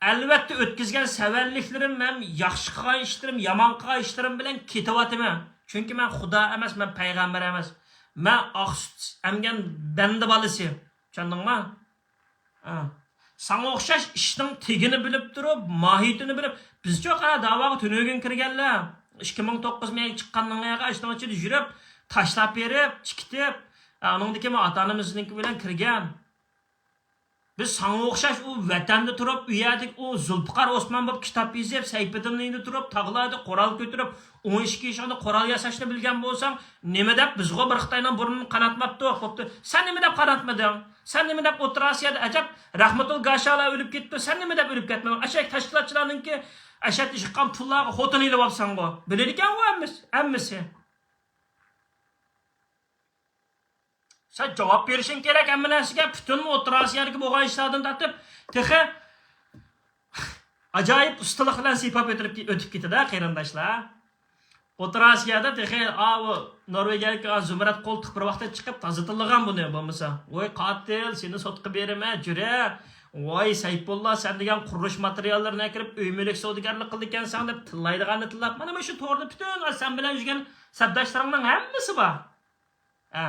ئەلۋەتتە، ئۆتكۈزگەن سەۋەنلىكلىرىم ھەم ياخشى قىلغان ئىشلىرىم، يامان قىلغان ئىشلىرىم بىلەن كېتىۋاتىمەن. چۈنكى مەن خۇدا ئەمەس، مەن پەيغەمبەر ئەمەس. مەن ئاق سۈت ئەمگەن بەندە بالىسى. چۈشەندىڭما؟ ھە. ساڭا ئوخشاش ئىشنىڭ تېگىنى بىلىپ تۇرۇپ، ماھىيىتىنى بىلىپ، بىزچۇ قارا داۋاغا تۈنۈگۈن كىرگەنلەر. ئىككى مىڭ توققۇز مېيىگە چىققاندىن بۇيانغا ئىشنىڭ ئىچىدە يۈرۈپ، تاشلاپ بېرىپ، چىقىتىپ، ئە، ئۇنىڭدىكى ئاتا-ئانىمىزنىڭكى بىلەن كىرگەن. بىز ساڭا ئوخشاش ئۇ ۋەتەندە تۇرۇپ، ئۇ يەردىكى ئۇ زۇلپىقار ئوسمان بولۇپ كىتاب يېزىپ، سەيپىدىننىڭ ئۆيىدە تۇرۇپ، تاغلاردا قورال كۆتۈرۈپ، ئون ئىككى يېشىڭدا قورال ياساشنى بىلگەن بولساڭ، نېمە دەپ بىزغۇ بىر خىتاينىڭ بۇرنىنى قاناتماپتۇ؟ بوپتۇ، سەن نېمە دەپ قاناتمىدىڭ؟ سەن نېمە دەپ ئوتتۇرا ئاسىيادا ئەجەب رەھمەتۇل گاشالار ئۆلۈپ كېتىپتۇ، سەن نېمە دەپ ئۆلۈپ كەتمىدىڭ؟ ئاشۇ تەشكىلاتچىلارنىڭكى ئاشۇ يىغقان پۇللارغا خوتۇن ئېلىۋاپسەنغۇ. بىلىدىكەنغۇ ھەممىسى، ھەممىسى. سەن جاۋاب بېرىشىڭ كېرەك ھەممە نەرسىگە. پۈتۈن ئوتتۇرا ئاسىيادىكى بولغان ئىشلاردىن تارتىپ، تېخى ئاجايىپ ئۇستىلىق بىلەن سىيپاپ ئۆتۈپ، ئۆتۈپ كېتىدۇ، قېرىنداشلار. ئوتتۇرا ئاسىيادا تېخى، ئاۋۇ نورۋېگىيەدىكى ئا زۇمرەت قولتۇق بىر ۋاقىتتا چىقىپ تازىتىلغان بۇنى بولمىسا. ۋاي قاتىل، سېنى سوتقا بېرىمەن، جۈرە. ۋاي سەيپۇللا، سەن دېگەن قۇرۇلۇش ماتېرىياللىرىنى ئەكىرىپ ئۆي مۈلۈك سودىگەرلىك قىلىدىكەنسەن دەپ تىللايدىغاننى تىللاپ. مانا، مانا شۇ توردا پۈتۈن سەن بىلەن يۈرگەن سەپداشلىرىڭنىڭ ھەممىسى بار. ھە.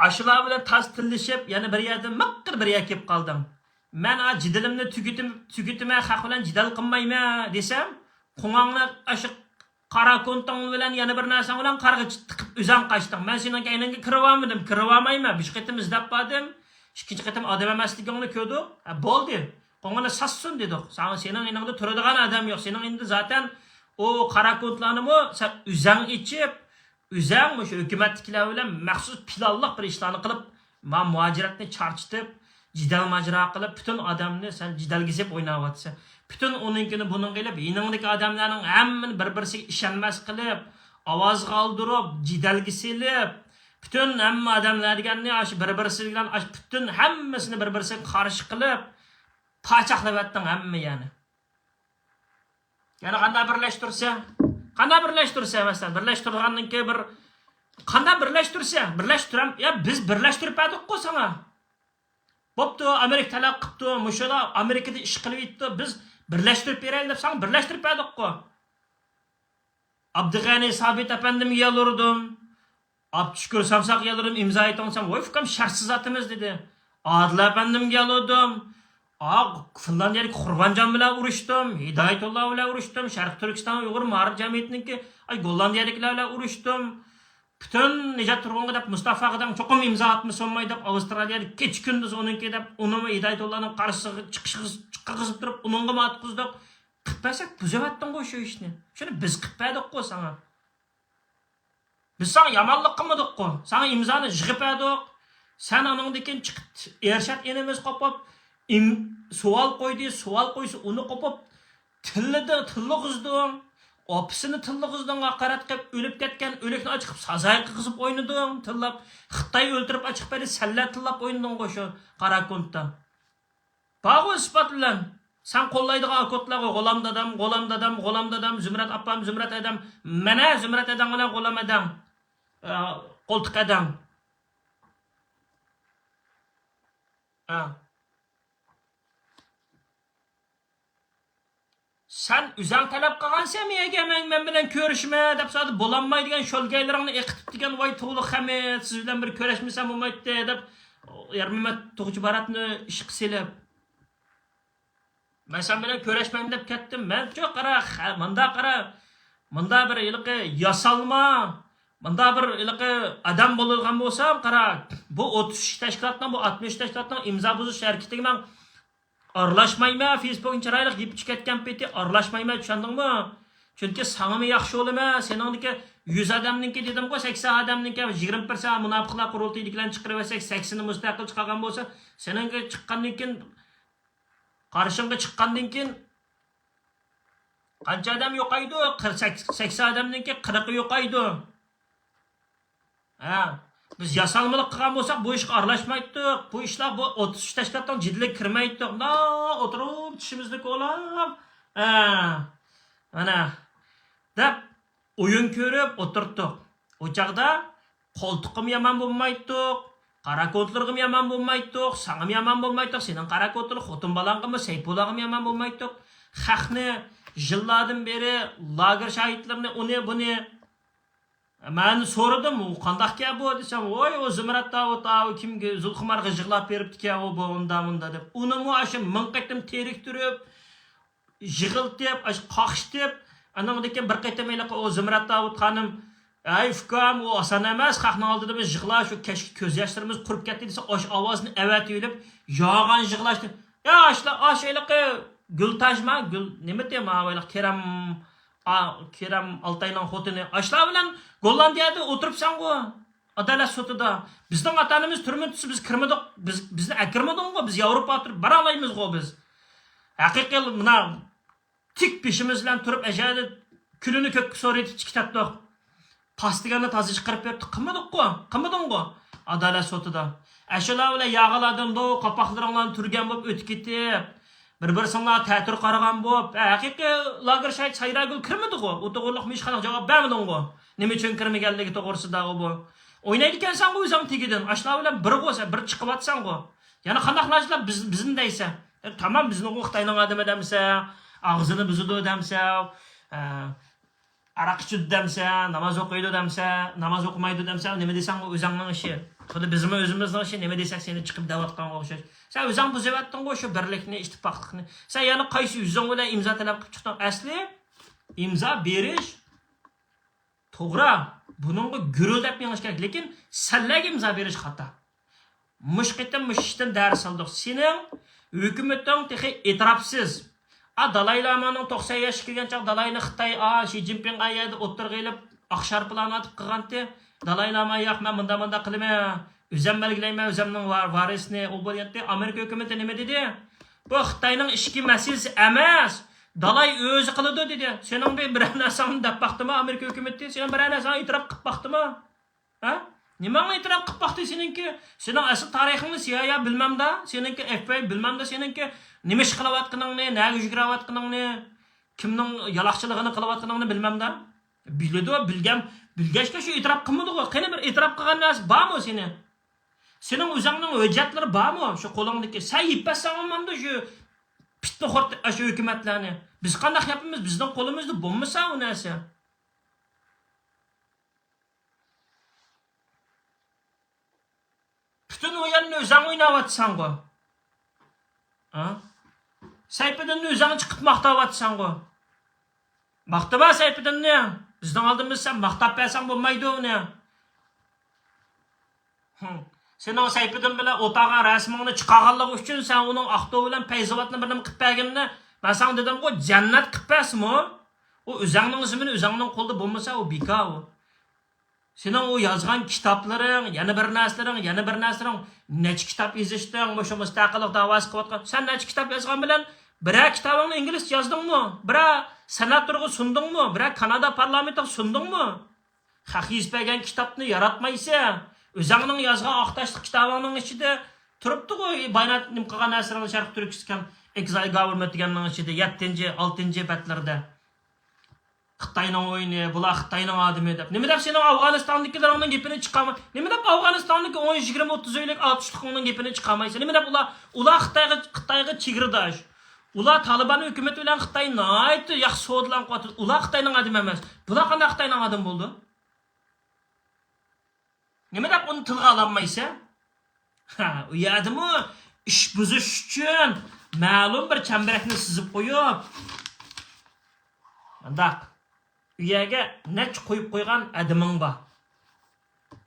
ئاشۇلار بىلەن تاس تىللىشىپ، يەنە بىر يەردىن مىققىر بىر يەرگە كېلىپ قالدىڭ. مەن ئا جېدىلىمنى تۈگىتىم-، تۈگىتىمەن، خەق بىلەن جېدەل قىلمايمەن دېسەم، قۇڭاڭنى ئاشۇ قارا كونتىڭ بىلەن يەنە بىر نەرسەڭ بىلەن قارغا تىقىپ ئۆزەڭ قاچتىڭ. مەن سېنىڭ كەينىڭگە كىرىۋالمىدىم، كىرىۋالمايمەن. بىر قېتىم ئىزدەپ باردىم، ئىككىنچى قېتىم ئادەم ئەمەسلىكىڭنى كۆردۇق. ھە، بولدى. قوڭىنى ساسسۇن دېدۇق. ساڭا، سېنىڭ يېنىڭدا تۇرىدىغان ئادەم يوق. سېنىڭ يېنىڭدا زاتەن ئۇ قارا كونتلارنىمۇ سەن ئۆزەڭ ئېچىپ، ئۆزەڭ مۇشۇ ھۆكۈمەتتىكىلەر بىلەن مەخسۇس پىلانلىق بىر ئىشلارنى قىلىپ، ما مۇھاجىرەتنى چارچىتىپ، جېدەل ماجىرا قىلىپ، پۈتۈن ئادەمنى سەن جېدەلگە سېلىپ ئويناۋاتىسەن. پۈتۈن ئۇنىڭكىنى بۇنىڭغا ئېلىپ، يېنىڭدىكى ئادەملەرنىڭ ھەممىنى بىر-بىرسىگە ئىشەنمەس قىلىپ، ئاۋازغا ئالدۇرۇپ، جېدەلگە سېلىپ، پۈتۈن ھەممە ئادەملەر دېگەننى ئاشۇ بىر-بىرسى بىلەن ئاشۇ پۈتۈن ھەممىسىنى بىر-بىرسىگە قارشى قىلىپ، پاچاقلىۋەتتىڭ ھەممە يەرنى. يەنە قانداق بىرلەشتۈرسە؟ قانداق بىرلەشتۈرسە، مەسىلەن، بىرلەشتۈرىدىغاندىن كېيىن بىر، قانداق بىرلەشتۈرسە؟ بىرلەشتۈرەم-، يا، بىز بىرلەشتۈرۈپ بەردۇققۇ ساڭا. بوپتۇ، ئامېرىكا تەلەپ قىپتۇ، مۇشۇلار ئامېرىكىدا ئىش قىلىۋېتىپتۇ، بىز بىرلەشتۈرۈپ بېرەيلى دەپ ساڭا بىرلەشتۈرۈپ بەردۇققۇ. ئابدۇغەنى سابىت ئەپەندىمگە يالۋۇردۇم. ئابدۇشۈكۈر سامساققا يالۋۇردۇم، ئىمزا ئېيتىڭ دېسەم، ۋاي ئۇكام، شەرتسىز ئاتىمىز دېدى. ئادىل ئەپەندىمگە يالۋۇردۇم. ئا، فىنلاندىيەدىكى قۇربانجان بىلەن ئۇرۇشتۇم، ھىدايەتۇللا بىلەن ئۇرۇشتۇم، شەرقىي تۈركىستان ئۇيغۇر مائارىپ جەمئىيىتىنىڭكى، ئاي، گوللاندىيەدىكىلەر بىلەن ئۇرۇشتۇم. پۈتۈن نىجات تۇرغۇنغا دەپ مۇستافاغا دەڭ چوقۇم ئىمزا ئاتمىسا بولماي دەپ، ئاۋسترالىيەدە كېچە كۈندۈز ئۇنىڭكى دەپ، ئۇنىمۇ ھىدايەتۇللانىڭ قارشىسىغا چىقىشىغا، چىققۇزۇپ تۇرۇپ، ئۇنىڭغىمۇ ئاتقۇزدۇق. قىلىپ بەرسەك بۇزۇۋەتتىڭغۇ شۇ ئىشنى. شۇنى بىز قىلىپ بەردۇققۇ ساڭا. بىز ساڭا يامانلىق قىلمىدۇققۇ. ساڭا ئىمزانى يىغىپ بەردۇق. سەن ئانىڭدىن كېيىن چىقىپ ئېرشات ئىنىمىز قوپۇپ، ئىم-، سوئال قويدى، سوئال قويسا ئۇنى قوپۇپ، تىللىدى، تىللىغۇزدۇڭ. ئاپىسىنى تىللىغۇزدۇڭ، ھاقارەت قىلىپ، ئۆلۈپ كەتكەن ئۆلۈكنى ئاچىقىپ، سازاي قىلغۇزۇپ ئوينىدىڭ، تىللاپ. خىتاي ئۆلتۈرۈپ ئاچىقىپ بەردى، سەنلەر تىللاپ ئوينىدىڭغۇ شۇ قاراكۇنتتا. بارغۇ ئىسپات بىلەن. سەن قوللايدىغان ئاكوتلارغۇ غۇلام دادام، غۇلام دادام، غۇلام دادام، زۇمرەت ئاپام، زۇمرەت ئەدەم. مانا زۇمرەت ئەدەڭ بىلەن غۇلام ئەدەڭ. ئە، قولتۇق ئەدەڭ. ئە. سەن ئۆزەڭ تەلەپ قىلغانسەن مېگە، مەن، مەن بىلەن كۆرۈشمە دەپ، سادە بولالماي دېگەن شۆلگەيلىرىڭنى ئېقىتىپ دېگەن، ۋاي تۇغلۇق خەمىت، سىز بىلەن بىر كۆرۈشمىسەم بولمايتتى دەپ، يارمەمەت توغچىباراتنى ئىشقا سېلىپ. مەن سەن بىلەن كۆرۈشمەيمەن دەپ كەتتىم. مەنچۇ قارا، خە-، مۇندا قارا، مۇندا بىر ھېلىقى ياسالما، مۇندا بىر ھېلىقى ئادەم بولىدىغان بولسام، قارا، بۇ ئوتتۇز ئۈچ تەشكىلاتنىڭ، بۇ ئاتمىش تەشكىلاتنىڭ ئىمزا بۇزۇش ھەرىكىتىگە مەن ئارىلاشمايمەن، فېيسبۇكنى چىرايلىق يېپىپ كەتكەن پېتى ئارىلاشمايمەن، چۈشەندىڭمۇ؟ چۈنكى ساڭىمۇ ياخشى بولىمەن، سېنىڭدىكى يۈز ئادەمنىڭكى دېدىمغۇ، سەكسەن ئادەمنىڭكى، يىگىرمە پىرسەنت مۇناپىقلار قۇرۇلتىيىدىكىلەرنى چىقىرىۋەتسەك، سەكسىنى مۇستەقىل چىقارغان بولسا، سېنىڭكى چىققاندىن كېيىن، قارشىڭغا چىققاندىن كېيىن قانچە ئادەم يوقايدۇ؟ قىر-، سەك-، سەكسەن ئادەمنىڭكى قىرىقى يوقايدۇ. ھە، بىز ياسالمىلىق قىلغان بولساق، بۇ ئىشقا ئارىلاشمايتتۇق. بۇ ئىشلار، بۇ ئوتتۇز ئۈچ تەشكىلاتنىڭ جېدىلىگە كىرمەيتتۇق. مۇنداق ئولتۇرۇپ، چىشىمىزنى كولاپ، ھە، مانا، دەپ ئويۇن كۆرۈپ ئولتۇرتتۇق. ئۇ چاغدا قولتۇققىمۇ يامان بولمايتتۇق، قاراكوتلىرىغىمۇ يامان بولمايتتۇق، ساڭىمۇ يامان بولمايتتۇق، سېنىڭ قاراكوتلىرىڭ، خوتۇن بالاڭغىمۇ، سەيپۇللاغىمۇ يامان بولمايتتۇق. خەقنى يىللاردىن بېرى لاگېر شاھىتلىرىنى، ئۇنى، بۇنى، مەن سورىدىم، «ئۇ قانداقكەن بۇ؟» دېسەم، «ۋاي، ئۇ زۇمرەت داۋۇت، ئاۋۇ كىمگە، زۇلخۇمارغا يىغلاپ بېرىپتىكەن ئۇ، بۇ، ئۇنداق، مۇنداق» دەپ. ئۇنىمۇ ئاشۇ مىڭ قېتىم تېرىكتۈرۈپ، يىغلىتىپ، ئاشۇ قاقشىتىپ، ئانىڭدىن كېيىن بىر قېتىم ھېلىقى ئۇ زۇمرەت داۋۇت خانىم، «ئەي ئۇكام، ئۇ ئاسان ئەمەس، خەقنىڭ ئالدىدا بىز يىغلاش، شۇ كەچكى كۆز ياشلىرىمىز قۇرۇپ كەتتى» دېسە، ئاشۇ ئاۋازنى ئەۋەتىۋېلىپ، يالغان يىغلاشتى. يا ئاشۇلار، ئاشۇ ھېلىقى گۈلتاجما، گۈل، نېمىتى، ماۋۇ ھېلىقى كېرەم، ئا، كېرەم ئالتاينىڭ خوتۇنى. ئاشۇلار بىلەن گوللاندىيەدە ئولتۇرۇپسەنغۇ، ئادالەت سوتىدا. بىزنىڭ ئاتا-ئانىمىز تۈرمىدە تۇرسا، بىز كىرمىدۇق، بىز، بىزنى ئەكىرمىدىڭغۇ، بىز ياۋروپاغا تۇرۇپ بارالايمىزغۇ بىز. ھەقىقىي مۇنا تىك بېشىمىز بىلەن تۇرۇپ، ئەشەدە كۈلىنى كۆككە سورىيىپ كېتەتتۇق. پاس دېگەننى تازا چىقىرىپ بېرىپتۇ. قىلمىدۇققۇ؟ قىلمىدىڭغۇ؟ ئادالەت سوتىدا. ئەشۇلار بىلەن ياغىلاردىن دو، قاپاقلىرىڭلارنى تۈرگەن بولۇپ ئۆتۈپ كېتىپ، بىر-بىرسىڭلار تەتۈر قارىغان بولۇپ، ھە، ھەقىقىي لاگېر شاھىت سايراگۈل كىرمىدىغۇ؟ ئۇ توغرىلىق ھېچقانداق جاۋاب بەرمىدىڭغۇ؟ نېمە ئۈچۈن كىرمىگەنلىكى توغرىسىداغۇ بۇ. ئوينايدىكەنسەنغۇ ئۆزۈڭ تېگىدىن. ئاشۇلار بىلەن بىرغۇ سەن، بىر چىقىۋاتساڭغۇ. يەنە قانداقلار شۇلار بىز، بىزنى دەيسەن. ئە، تامام بىزنىغۇ خىتاينىڭ ئادىمى دەمسە، ئاغزىنى بۇزىدۇ دەمسە، ئە، ئاراق ئىچىدۇ دەمسە، ناماز ئوقۇيدۇ دەمسە، ناماز ئوقۇمايدۇ دەمسە، نېمە دېسەڭ ئۇ ئۆزۈڭنىڭ ئىشى. خۇددى بىزمۇ ئۆزىمىزنىڭ ئىشى، نېمە دېسەك سېنى چىقىپ دەۋاتقانغا ئوخشاش. سەن ئۆزۈڭ بۇزۇۋەتتىڭغۇ شۇ بىرلىكنى، ئىتتىپاقلىقنى. سەن يەنە قايسى يۈزۈڭ بىلەن ئىمزا تەلەپ قىلىپ چىقتىڭ؟ ئەسلى ئىمزا بېرىش توغرا، بۇنىڭغا گۈرۈلدەپ مېڭىش كېرەك، لېكىن سەنلەرگە ئىمزا بېرىش خاتا. مۇشۇ قېتىم مۇشۇ ئىشتىن دەرس ئالدۇق. سېنىڭ ھۆكۈمىتىڭ تېخى ئېتىراپسىز. ئا، دالاي لامانىڭ توقسان ياشقا كىرگەن چاغ دالاينى خىتاي، ئا، شى جىنپىڭ ئا يەردە ئولتۇرغىلى ئاق شارپىلارنى ئاتىپ قىلغانتى. دالاي لاما، ياق، مەن مۇنداق، مۇنداق قىلىمەن، ئۆزۈم بەلگىلەيمەن ئۆزۈمنىڭ ۋا-، ۋارىسىنى، ئۇ بۇ دېگەنتى. ئامېرىكا ھۆكۈمىتى نېمە دېدى؟ بۇ خىتاينىڭ ئىچكى مەسىلىسى ئەمەس، دالاي ئۆزى قىلىدۇ دېدى. سېنىڭ بىر، بىرەر نەرسەڭنى دەپ باقتىمۇ ئامېرىكا ھۆكۈمىتى؟ سېنىڭ بىرەر نەرسەڭنى ئېتىراپ قىلىپ باقتىمۇ؟ ھە؟ نېمەڭنى ئېتىراپ قىلىپ باقتى سېنىڭكى؟ سېنىڭ ئەسلى تارىخىڭنى سىيايا بىلمەمدا، سېنىڭكى ئەف بى ئاي بىلمەمدا، سېنىڭكى نېمە ئىش قىلىۋاتقىنىڭنى، نەگە يۈگۈرۈۋاتقىنىڭنى، كىمنىڭ يالاقچىلىقىنى قىلىۋاتقىنىڭنى بىلمەمدا. بىلىدۇ، بىلگەن، بىلگەچكە شۇ ئېتىراپ قىلمىدىغۇ. قېنى بىر ئېتىراپ قىلغان نەرسە بارمۇ سېنىڭ؟ سېنىڭ ئۆزۈڭنىڭ ھۆججەتلىرى بارمۇ شۇ قولۇڭدىكى؟ سەن يىپ بەرسەڭ بولمامدۇ شۇ پىتنىخور ئاشۇ ھۆكۈمەتلەرنى؟ بىز قانداق ياپىمىز؟ بىزنىڭ قولىمىزدا بولمىسا ئۇ نەرسە. پۈتۈن ئۇ يەرنى ئۆزۈڭ ئويناۋاتىسەنغۇ. ھە؟ سەيپىدىننى ئۆزۈڭ چىقىپ ماختاۋاتىسەنغۇ. ماختىما سەيپىدىننى. بىزنىڭ ئالدىمىزدا سەن ماختاپ بەرسەڭ بولمايدۇ ئۇنى. ھىم. سېنىڭ سەيپىدىن بىلەن ئولتۇرغان رەسىمىڭنى چىقارغانلىقى ئۈچۈن سەن ئۇنىڭ ئاقتۇ بىلەن پەيزىۋاتنى بىر نېمە قىلىپ بەرگىنىنى مەن ساڭا دېدىمغۇ، جەننەت قىلىپ بەرسىمۇ، ئۇ ئۆزۈڭنىڭ زېمىنى ئۆزۈڭنىڭ قولىدا بولمىسا، ئۇ بىكار ئۇ. سېنىڭ ئۇ يازغان كىتابلىرىڭ، يەنە بىر نەرسىلىرىڭ، يەنە بىر نەرسىلىرىڭ، نەچچە كىتاب يېزىشتىڭ، مۇشۇ مۇستەقىللىق داۋاسى قىلىۋاتقان. سەن نەچچە كىتاب يازغان بىلەن بىرەر كىتابىڭنى ئىنگلىزچە يازدىڭمۇ؟ بىرەر سېناتورغا سۇندۇڭمۇ؟ بىرەر كانادا پارلامېنتىغا سۇندۇڭمۇ؟ خەق يېزىپ بەرگەن كىتابنى ياراتمايسەن. ئۆزۈڭنىڭ يازغان ئاق تاشلىق كىتابىڭنىڭ ئىچىدە تۇرۇپتىغۇ، بايانات نېمە قىلغان نەرسىلەرنى شەرقىي تۈركىستان، ئېكزايل گاۋېرنمېنت دېگەننىڭ ئىچىدە يەتتىنچى، ئالتىنچى بەتلىرىدە. خىتاينىڭ ئويۇنى، بۇلار خىتاينىڭ ئادىمى دەپ. نېمە دەپ سېنىڭ ئافغانىستاندىكىلىرىڭنىڭ گېپىنى چىقارماي، نېمە دەپ ئافغانىستاندىكى ئون، يىگىرمە، ئوتتۇز ئۆيلۈك ئاتۇشلۇقۇڭنىڭ گېپىنى چىقارمايسەن؟ نېمە دەپ ئۇلار، ئۇلار خىتايغا، خىتايغا چېگرىداش. ئۇلار تالىبان ھۆكۈمىتى بىلەن خىتاي ناھايىتى ياخشى سودىلانغان قىلىۋاتىدۇ. ئۇلار خىتاينىڭ ئادىمى ئەمەس. بۇلار قانداق خىتاينىڭ ئادىمى بولىدۇ؟ نېمە دەپ ئۇنى تىلغا ئالالمايسەن؟ ھە، ئۇ يەردىمۇ ئىش بۇزۇش ئۈچۈن مەلۇم بىر چەمبىرەكنى سىزىپ قويۇپ، مۇنداق، ئۇ يەرگە نەچچە قويۇپ قويغان ئادىمىڭ بار.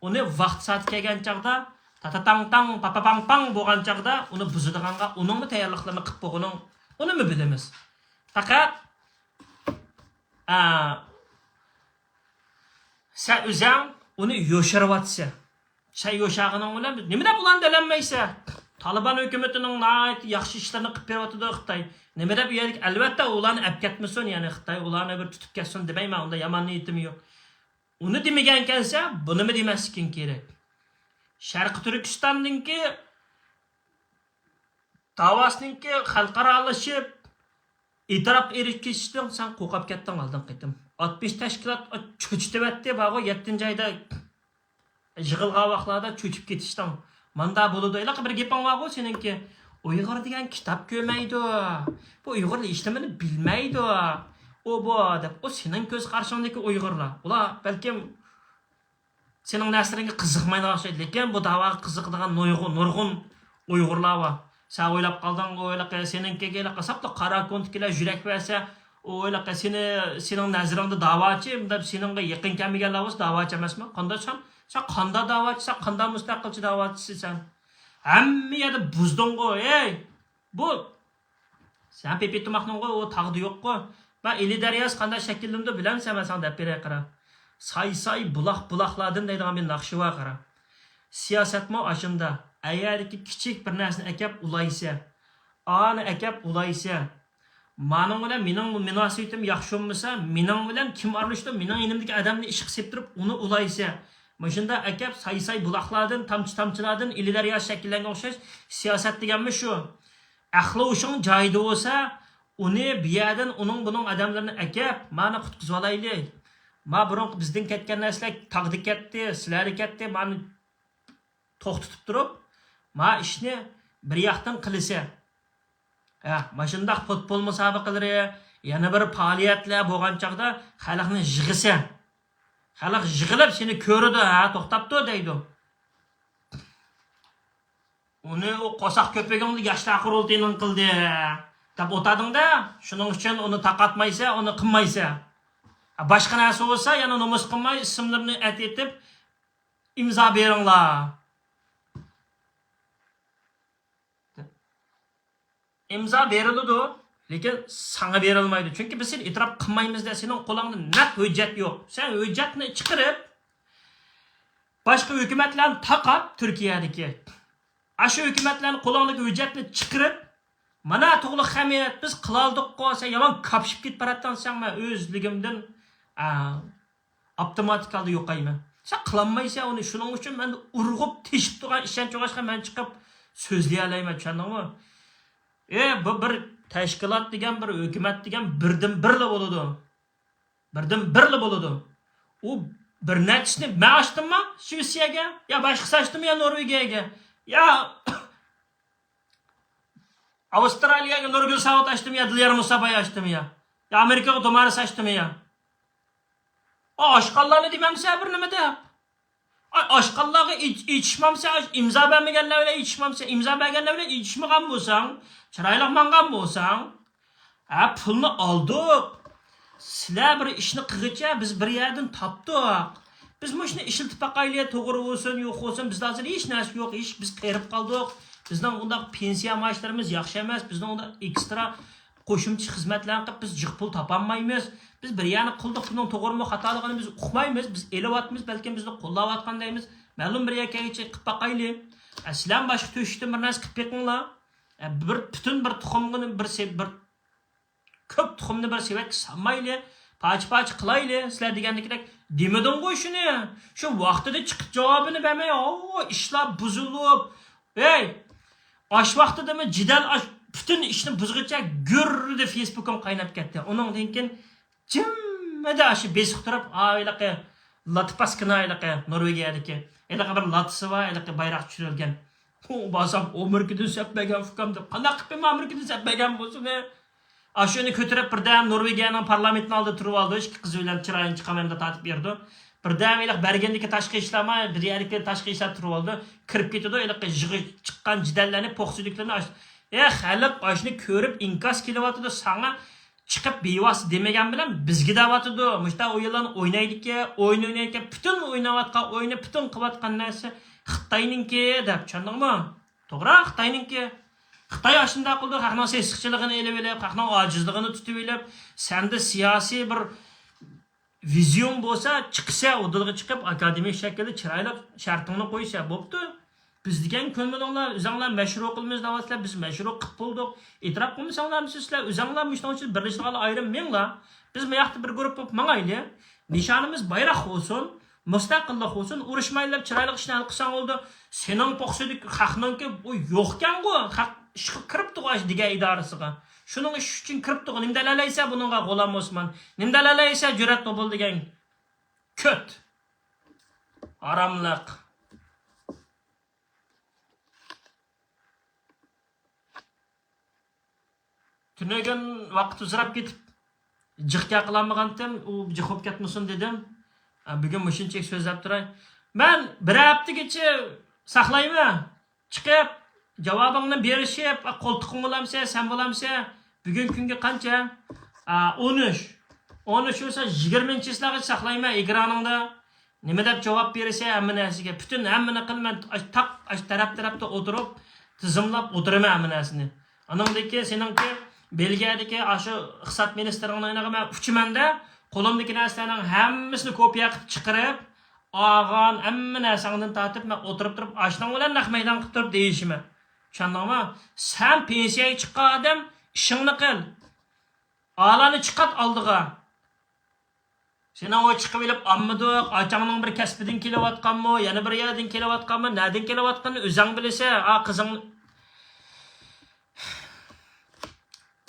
ئۇنى ۋاقتى سائىتى كەلگەن چاغدا، تاتاتاڭ تاڭ، پاپاپاڭ پاڭ بولغان چاغدا ئۇنى بۇزىدىغانغا ئۇنىڭمۇ تەييارلىقلىرىنى قىلىپ بولغىنىڭ، ئۇنىمۇ بىلىمىز. پەقەت، ئە، سەن ئۆزەڭ ئۇنى يوشۇرۇۋاتىسەن. سەن يوشۇرغىنىڭ بىلەن نېمە دەپ ئۇلارنى دەلەلمەيسەن؟ تالىبان ھۆكۈمىتىنىڭ ناھايىتى ياخشى ئىشلىرىنى قىلىپ بېرىۋاتىدۇ خىتاي. نېمە دەپ ئۇ يەردىكى، ئەلۋەتتە، ئۇلارنى ئەپ كەتمىسۇن، يەنى خىتاي ئۇلارنى بىر تۇتۇپ كەتسۇن دېمەيمەن، ئۇنداق يامان نىيىتىم يوق. ئۇنى دېمىگەنكەنسەن، بۇنىمۇ دېمەسلىكىڭ كېرەك. شەرقىي تۈركىستاننىڭكى داۋاسىنىڭكى خەلقئارالىشىپ، ئېتىراپقا ئېرىشىپ كېتىشتىن سەن قورقۇپ كەتتىڭ ئالدىنقى قېتىم. ئاتمىش تەشكىلات چۆچۈتۈۋەتتى، بارغۇ، يەتتىنچى ئايدا يىغىلغان ۋاقىتلاردا چۆچۈپ كېتىشتىڭ. ماندا بولىدۇ. ھېلىقى بىر گېپىڭ بارغۇ سېنىڭكى، ئۇيغۇر دېگەن كىتاب كۆرمەيدۇ، بۇ ئۇيغۇرلار ھېچنېمىنى بىلمەيدۇ، ئۇ بۇ دەپ. ئۇ سېنىڭ كۆز قارىشىڭدىكى ئۇيغۇرلار. ئۇلار بەلكىم سېنىڭ نەرسىلىرىڭگە قىزىقمايدىغان ئوخشايدۇ، لېكىن بۇ داۋاغا قىزىقىدىغان نۇرغۇن، نۇرغۇن ئۇيغۇرلار بار. سەن ئويلاپ قالدىڭ، ئۇ ھېلىقى سېنىڭكىگە ھېلىقى ساپلا قارا كونتىكىلەر يۈرەك بەرسە، ئۇ ھېلىقى سېنى، سېنىڭ نەزىرىڭدە داۋاچى، دەپ سېنىڭغا يېقىن كەلمىگەنلەر بولسا داۋاچى ئەمەسمۇ؟ قانداق سەن، سەن قانداق داۋاچى، سەن قانداق مۇستەقىلچى داۋاچىسى سەن؟ ھەممە يەردە بۇزدۇڭغۇ، ھەي! بۇ سەن پىپى تۇماقنىڭغۇ ئۇ تاغدا يوققۇ. مەن ئىلى دەرياسى قانداق شەكىللىنىدۇ بىلەمسەن؟ مەن ساڭا دەپ بېرەي قارا. ساي ساي، بۇلاق بۇلاقلاردىن دەيدىغان بىر ناخشا بار قارا. سىياسەتمۇ ئاشۇندا. ئەگەردىكى كىچىك بىر نەرسىنى ئەكەپ ئۇلايسەن. ئانى ئەكەپ ئۇلايسەن. مانىڭ بىلەن مېنىڭ مۇناسىۋىتىم ياخشى بولمىسا، مېنىڭ بىلەن كىم ئارىلىشىدۇ؟ مېنىڭ يېنىمدىكى ئادەمنى ئىشقا سېپتۇرۇپ ئۇنى ئۇلايسەن. مۇشۇنداق ئەكەپ ساي ساي بۇلاقلاردىن، تامچە تامچىلاردىن ئىلى دەرياسى شەكىللەنگەن ئوخشاش. سىياسەت دېگەنمۇ شۇ. ئەقلى ھوشۇڭ جايىدا بولسا، ئۇنى بۇ يەردىن ئۇنىڭ بۇنىڭ ئادەملىرىنى ئەكەپ، مانا قۇتقۇزۇۋالايلى. ما بۇرۇنقى بىزدىن كەتكەن نەرسىلەر تاغدا كەتتى، سىلەردە كەتتى، مانى توختىتىپ تۇرۇپ، ما ئىشنى بىر ياقتىن قىلىسە. ھە، ماشۇنداق پۇتبول مۇسابىقىلىرى، يەنە بىر پائالىيەتلەر بولغان چاغدا خەلقنى يىغىسە. خەلق يىغىلىپ سېنى كۆرىدۇ، ھە، توختاپتۇ دەيدۇ. ئۇنى ئۇ قورساق كۆپۈكۈڭنى ياشلار قۇرۇلتىيىنىڭ قىلدى دەپ ئولتۇردۇڭ-دە، شۇنىڭ ئۈچۈن ئۇنى تارقاتمايسەن، ئۇنى قىلمايسەن. باشقا نەرسە بولسا، يەنە نومۇس قىلماي ئىسىملىرىنى ئەتىيتىپ ئىمزا بېرىڭلار. ئىمزا بېرىلىدۇ، لېكىن ساڭا بېرىلمايدۇ. چۈنكى بىز سېنى ئېتىراپ قىلمايمىز دە، سېنىڭ قولۇڭدا نەق ھۆججەت يوق. سەن ھۆججەتنى چىقىرىپ، باشقا ھۆكۈمەتلەرنى تاقاپ، تۈركىيەدىكى ئاشۇ ھۆكۈمەتلەرنىڭ قولۇڭدىكى ھۆججەتنى چىقىرىپ، مانا تۇغلۇق خەمىت، بىز قىلالدۇققۇ، سەن يامان كاپشىپ كېتىپ باراتتىڭ، سەن مەن ئۆزلۈكۈمدىن، ئا، ئاپتوماتىك ھالدا يوقايمەن. سەن قىلالمايسەن ئۇنى، شۇنىڭ ئۈچۈن مەندە ئۇرغۇپ تېشىپ تۇرغان ئىشەنچ بولغاچقا مەن چىقىپ سۆزلىيەلەيمەن، چۈشەندىڭمۇ؟ ئى، بۇ بىر تەشكىلات دېگەن، بىر ھۆكۈمەت دېگەن بىردىن بىرلا بولىدۇ. بىردىن بىرلا بولىدۇ. ئۇ بىر نەچچىسىنى مەن ئاچتىممۇ شىۋېتسىيەگە؟ يا باشقىسى ئاچتىمۇ يا نورۋېگىيەگە؟ يا ئاۋسترالىيەگە نۇرگۈل ساۋۇت ئاچتىمۇ يا دىليار مۇساباي ئاچتىمۇ يا؟ يا ئامېرىكىغا دومارىس ئاچتىمۇ يا؟ ئا، ئاشقانلارنى دېمەمسە بىر نېمە دەپ؟ ئا، ئاشقانلارغا ئېيت-، ئېيتىشمامسە، ئىمزا بەرمىگەنلەر بىلەن ئېيتىشمامسە، ئىمزا بەرگەنلەر بىلەن ئېيتىشمىغان بولساڭ، چىرايلىق ماڭغان بولساڭ، ھە، پۇلنى ئالدۇق. سىلەر بىر ئىشنى قىلغىچە بىز بىر يەردىن تاپتۇق. بىز مۇشۇنى ئىشلىتىپ باقايلى، توغرا بولسۇن، يوق بولسۇن، بىزدە ھازىر ھېچ نەرسە يوق، ھېچ، بىز قېرىپ قالدۇق. بىزنىڭ ئۇنداق پېنسىيە مائاشلىرىمىز ياخشى ئەمەس، بىزنىڭ ئۇنداق ئېكسترا قوشۇمچە خىزمەتلەرنى قىلىپ بىز جىق پۇل تاپالمايمىز. بىز بىر يەرنى قىلدۇق، بۇنىڭ توغرىمۇ خاتالىقىنى بىز ئۇقمايمىز. بىز ئېلىۋاتىمىز، بەلكىم بىزنى قوللاۋاتقان دەيمىز. مەلۇم بىر يەرگىچە قىلىپ باقايلى. ئە، سىلەرمۇ باشقا تۆشۈكتىن بىر نەرسە قىلىپ بېقىڭلار. ئە، بىر پۈتۈن بىر تۇخۇمغا بىر سې-، بىر كۆپ تۇخۇمنى بىر سېۋەتكە سالمايلى، پارچە-پارچە قىلايلى، سىلەر دېگەندىكىدەك دېمىدىڭغۇ شۇنى؟ شۇ ۋاقتىدا چىقىپ جاۋابىنى بەرمەي، ئاۋۇ ئىشلار بۇزۇلۇپ، ھەي! ئاش ۋاقتىدىمۇ جېدەل ئاش پۈتۈن ئىشنى بۇزغىچە گۈررىدە فېيسبۇكۇم قايناپ كەتتى. ئۇنىڭدىن كېيىن جىممىدە ئاشۇ بېسىق تۇرۇپ، ھېلىقى لاتپاسكىنا، ھېلىقى نورۋېگىيەدىكى ھېلىقى بىر لاتىسى بار، ھېلىقى بايراق چۈشۈرۈلگەن. ئۇ بارسام ئامېرىكىدىن سەپ بەرگەن ئۇكام دەپ، قانداق قىلىپ ئامېرىكىدىن سەپ بەرگەن بولسۇن؟ ئاشۇنى كۆتۈرۈپ بىردەم نورۋېگىيەنىڭ پارلامېنتىنىڭ ئالدىدا تۇرۇۋالىدۇ، ئىككى قىزى بىلەن چىرايىنى چىقارمايمەن دەپ تارتىپ بېرىدۇ. بىردەم ھېلىقى بەرگەندىكى تاشقى ئىشلارما، بىر يەرلىكلەر تاشقى ئىشلار تۇرۇۋالىدۇ. كىرىپ كېتىدۇ، ھېلىقى يىغى چىققان جېدەللەرنى، پوق سۈيدۈكلىرىنى ئاش-، ئە، خەلق ئاشۇنى كۆرۈپ ئىنكاس كېلىۋاتىدۇ ساڭا. چىقىپ بىۋاسىتە دېمىگەن بىلەن بىزگە دەۋاتىدۇ. مۇشۇنداق ئويۇنلارنى ئوينايدىكەن، ئويۇن ئوينايدىكەن، پۈتۈن ئويناۋاتقان ئويۇنى، پۈتۈن قىلىۋاتقان نەرسە خىتاينىڭكى دەپ، چۈشەندىڭمۇ؟ توغرا، خىتاينىڭكى. خىتاي ئاشۇنداق قىلىدۇ، خەقنىڭ سېسىقچىلىقىنى ئېلىۋېلىپ، خەقنىڭ ئاجىزلىقىنى تۇتۇۋېلىپ، سەندە سىياسىي بىر ۋىزىيوڭ بولسا، چىقىسە، ئۇدۇلغا چىقىپ، ئاكادېمىك شەكىلدە چىرايلىق شەرتىڭنى قويسا، بوپتۇ. بىز دېگەن كۆنمىدىڭلار، ئۆزەڭلار مەشرۇ قىلىمىز دەۋاتىسىلەر، بىز مەشرۇ قىلىپ بولدۇق. ئېتىراپ قىلمىساڭلارمۇ سىلەر، ئۆزەڭلار مۇشۇنىڭ ئۈچۈن بىرلىشىپ ئايرىم مېڭىڭلار. بىز بۇ ياقتا بىر گۇرۇپپا بولۇپ ماڭايلى. نىشانىمىز بايراق بولسۇن، مۇستەقىللىق بولسۇن، ئۇرۇشمايلى دەپ چىرايلىق ئىشنى ھەل قىلساڭ بولدى. سېنىڭ پوق سۈيدۈك خەقنىڭكى ئۇ يوقكەنغۇ، خەق ئىشقا كىرىپتىغۇ ئاشۇ دېگەن ئىدارىسىغا. شۇنىڭ ئىش ئۈچۈن كىرىپتىغۇ. نېمە دەلەيلەيسەن بۇنىڭغا، غۇلام ئوسمان؟ نېمە دەلەيلەيسەن جۈرئەت نوبۇل دېگەن كۆت؟ ھاراملىق. تۈنۈگۈن ۋاقىت ئۇزىراپ كېتىپ، جىق گەپ قىلالمىغانتىم، ئۇ جىق بولۇپ كەتمىسۇن دېدىم. ئە، بۈگۈن مۇشۇنچىلىك سۆزلەپ تۇراي. مەن بىر ھەپتىگىچە ساقلايمەن. چىقىپ، جاۋابىڭنى بېرىشىپ، ئە، قولتۇقۇڭ بولامسەن، سەن بولامسەن؟ بۈگۈن كۈنگە قانچە؟ ئا، ئون ئۈچ. ئون ئۈچ بولسا، يىگىرمىنچى چىسلاغىچە ساقلايمەن ئېكرانىڭدا. نېمە دەپ جاۋاب بېرىسەن ھەممە نەرسىگە؟ پۈتۈن ھەممىنى قىل، مەن ئاش-، تاق-، ئاش تەرەپ-تەرەپتە ئولتۇرۇپ، تىزىملاپ ئولتۇرىمەن ھەممە نەرسىنى. ئانىڭدىن كېيىن سېنىڭكى بېلگىيەدىكى ئاشۇ ئىقتىساد مىنىستىرىڭنىڭ يېنىغا مەن ئۇچىمەن-دە، قولۇمدىكى نەرسىلەرنىڭ ھەممىسىنى كوپىيە قىلىپ چىقىرىپ، ئالغان ھەممە نەرسەڭدىن تارتىپ، مەن ئولتۇرۇپ تۇرۇپ، ئاشۇنىڭ بىلەن نەق مەيدانغا كىرىپ تۇرۇپ دېيىشىمەن. چۈشەندىڭمۇ؟ سەن پېنسىيەگە چىققان ئادەم، ئىشىڭنى قىل. ئالانى چىقارت ئالدىغا. سېنىڭ ئۇ چىقىۋېلىپ ئاممىدۇق، ئاچاڭنىڭ بىر كەسپىدىن كېلىۋاتقانمۇ، يەنە بىر يەردىن كېلىۋاتقانمۇ، نەدىن كېلىۋاتقىنىنى ئۆزەڭ بىلىسەن، ئا قىزىڭ.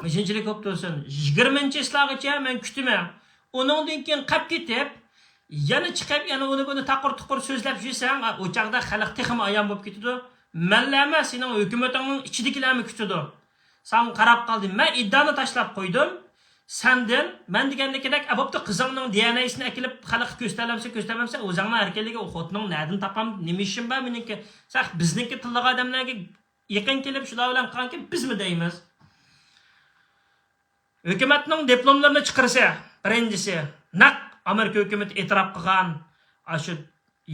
مۇشۇنچىلىك بولۇپ تۇرسۇن. يىگىرمىنچى چىسلاغىچە مەن كۈتىمەن. ئۇنىڭدىن كېيىن قاپ كېتىپ، يەنە چىقىپ، يەنە ئۇنى بۇنى تاقۇر-تۇقۇر سۆزلەپ يۈرسەڭ، ئۇ چاغدا خەلق تېخىمۇ ئايان بولۇپ كېتىدۇ. مەنلا ئەمەس، سېنىڭ ھۆكۈمىتىڭنىڭ ئىچىدىكىلەرمۇ كۈتىدۇ. ساڭا قاراپ قالدى. مەن ئىدىيەنى تاشلاپ قويدۇم. سەندىن، مەن دېگەندىكىدەك، ئە، بوپتۇ، قىزىڭنىڭ دى ئېن ئېيسىنى ئەكېلىپ خەلققە كۆرسىتەلەمسەن، كۆرسىتەلمەمسەن، ئۆزۈڭنىڭ ئەركىنلىكى، ئۇ خوتۇنۇڭ نەدىن تاپام، نېمە ئىشىم بار مېنىڭكى؟ سەن بىزنىڭكى تىللىغان ئادەملەرگە يېقىن كېلىپ، شۇلار بىلەن قىلغانكى بىزمۇ دەيمىز. ھۆكۈمەتنىڭ دىپلوملىرىنى چىقىرسا، بىرىنچىسى، نەق ئامېرىكا ھۆكۈمىتى ئېتىراپ قىلغان، ئاشۇ